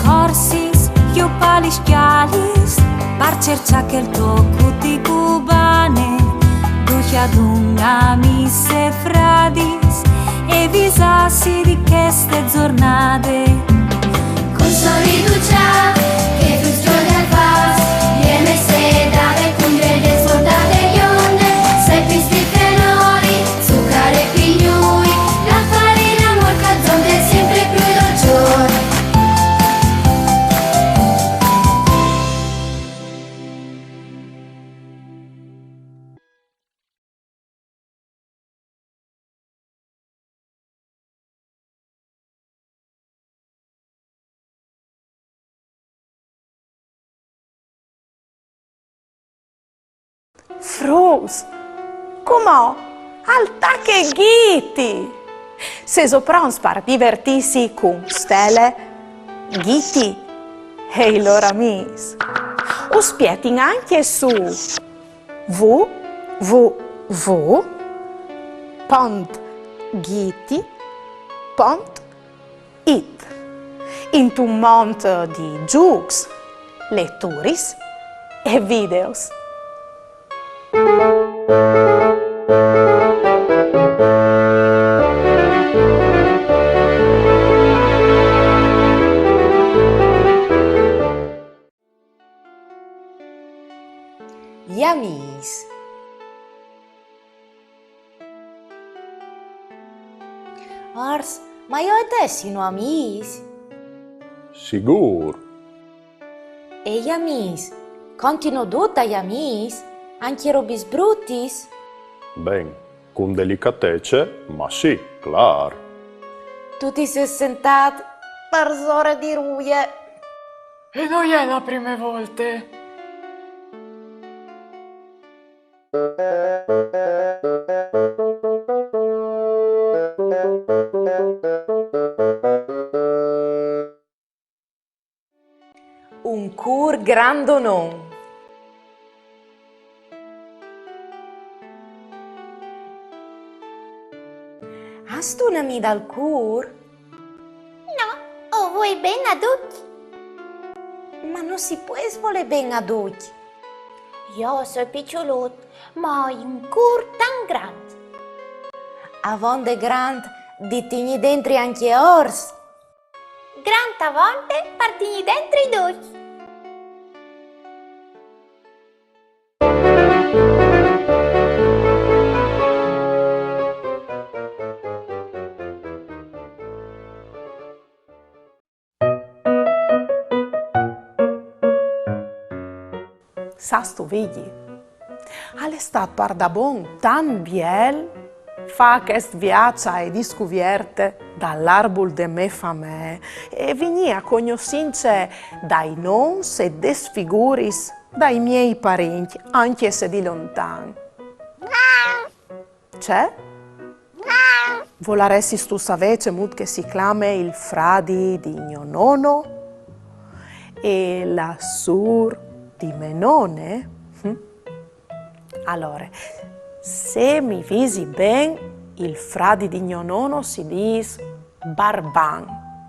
Corsis jù pa lis scjalis, par cerçâ chel toc di cubane, ducj adun amîs e fradis, e visâsi di cheste zornade. Cun sorîs ducjât, che fruts gjoiâi fâs, jeme sedade cun greljes montade gjonde, sepis di fenoli, zucar e pignui, la farine amôr che al zonde simpri plui dolçôr. Fruts, cumò al tache Ghiti! Sêso pronts par divertîsi cun Stele, Ghiti e i lôr amîs? Us spietin ancje su w w w pont ghiti pont it, intun mont di zûcs, leturis e videos. I amîs. Ors, ma jo e te sino amîs? Sigûr. E i amîs contino dut ai amîs, ancje robis brutis? Ben, cun delicatece, ma sì, clâr. Tu ti sês sentât parsore di ruie. E no je la prime volte. Un cûr grandonon. Âstu un amì dal cûr? No, o vuei ben a ducj. Ma no si pues volê ben a ducj. Jo o soi piçulut, ma o ai un cûr tant grant. Avonde grant di tignî dentri ancje ors. Grant avonde par tignî dentri ducj. Sâstu, Vigji, al è stât pardabon tant biel fâ chest viaç ae discuvierte dal arbul de mê famee e vignî a cognossince dai nons e des figuris dai miei parincj, ancje se di lontan. Ce? Volaressistu savê cemût che si clame il fradi di gno nono e la sûr di mê none? Hm? Alore, se mi visi ben, il fradi di gno nono si dîs barban,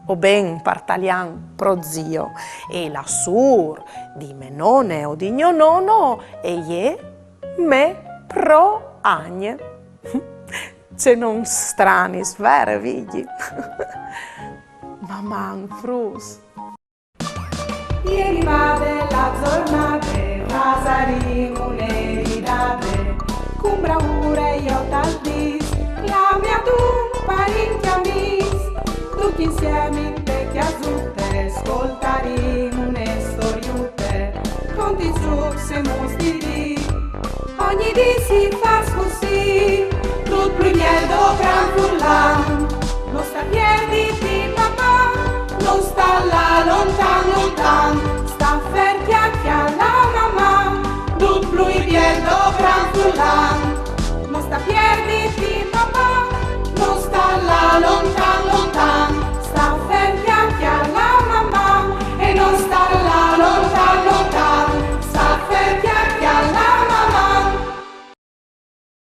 o ben par talian prozio, e la sûr di mê none o di gno nono e je mê proagne. Ce nons stranis, vere, Vigji? Maman, fruts. E je rivade la zornade, fasarìn une ridade, cun braure jo tal dîs, Mente chiasute, scoltaremo une storiute, conti, trucs e mostri. Ogni dì si fa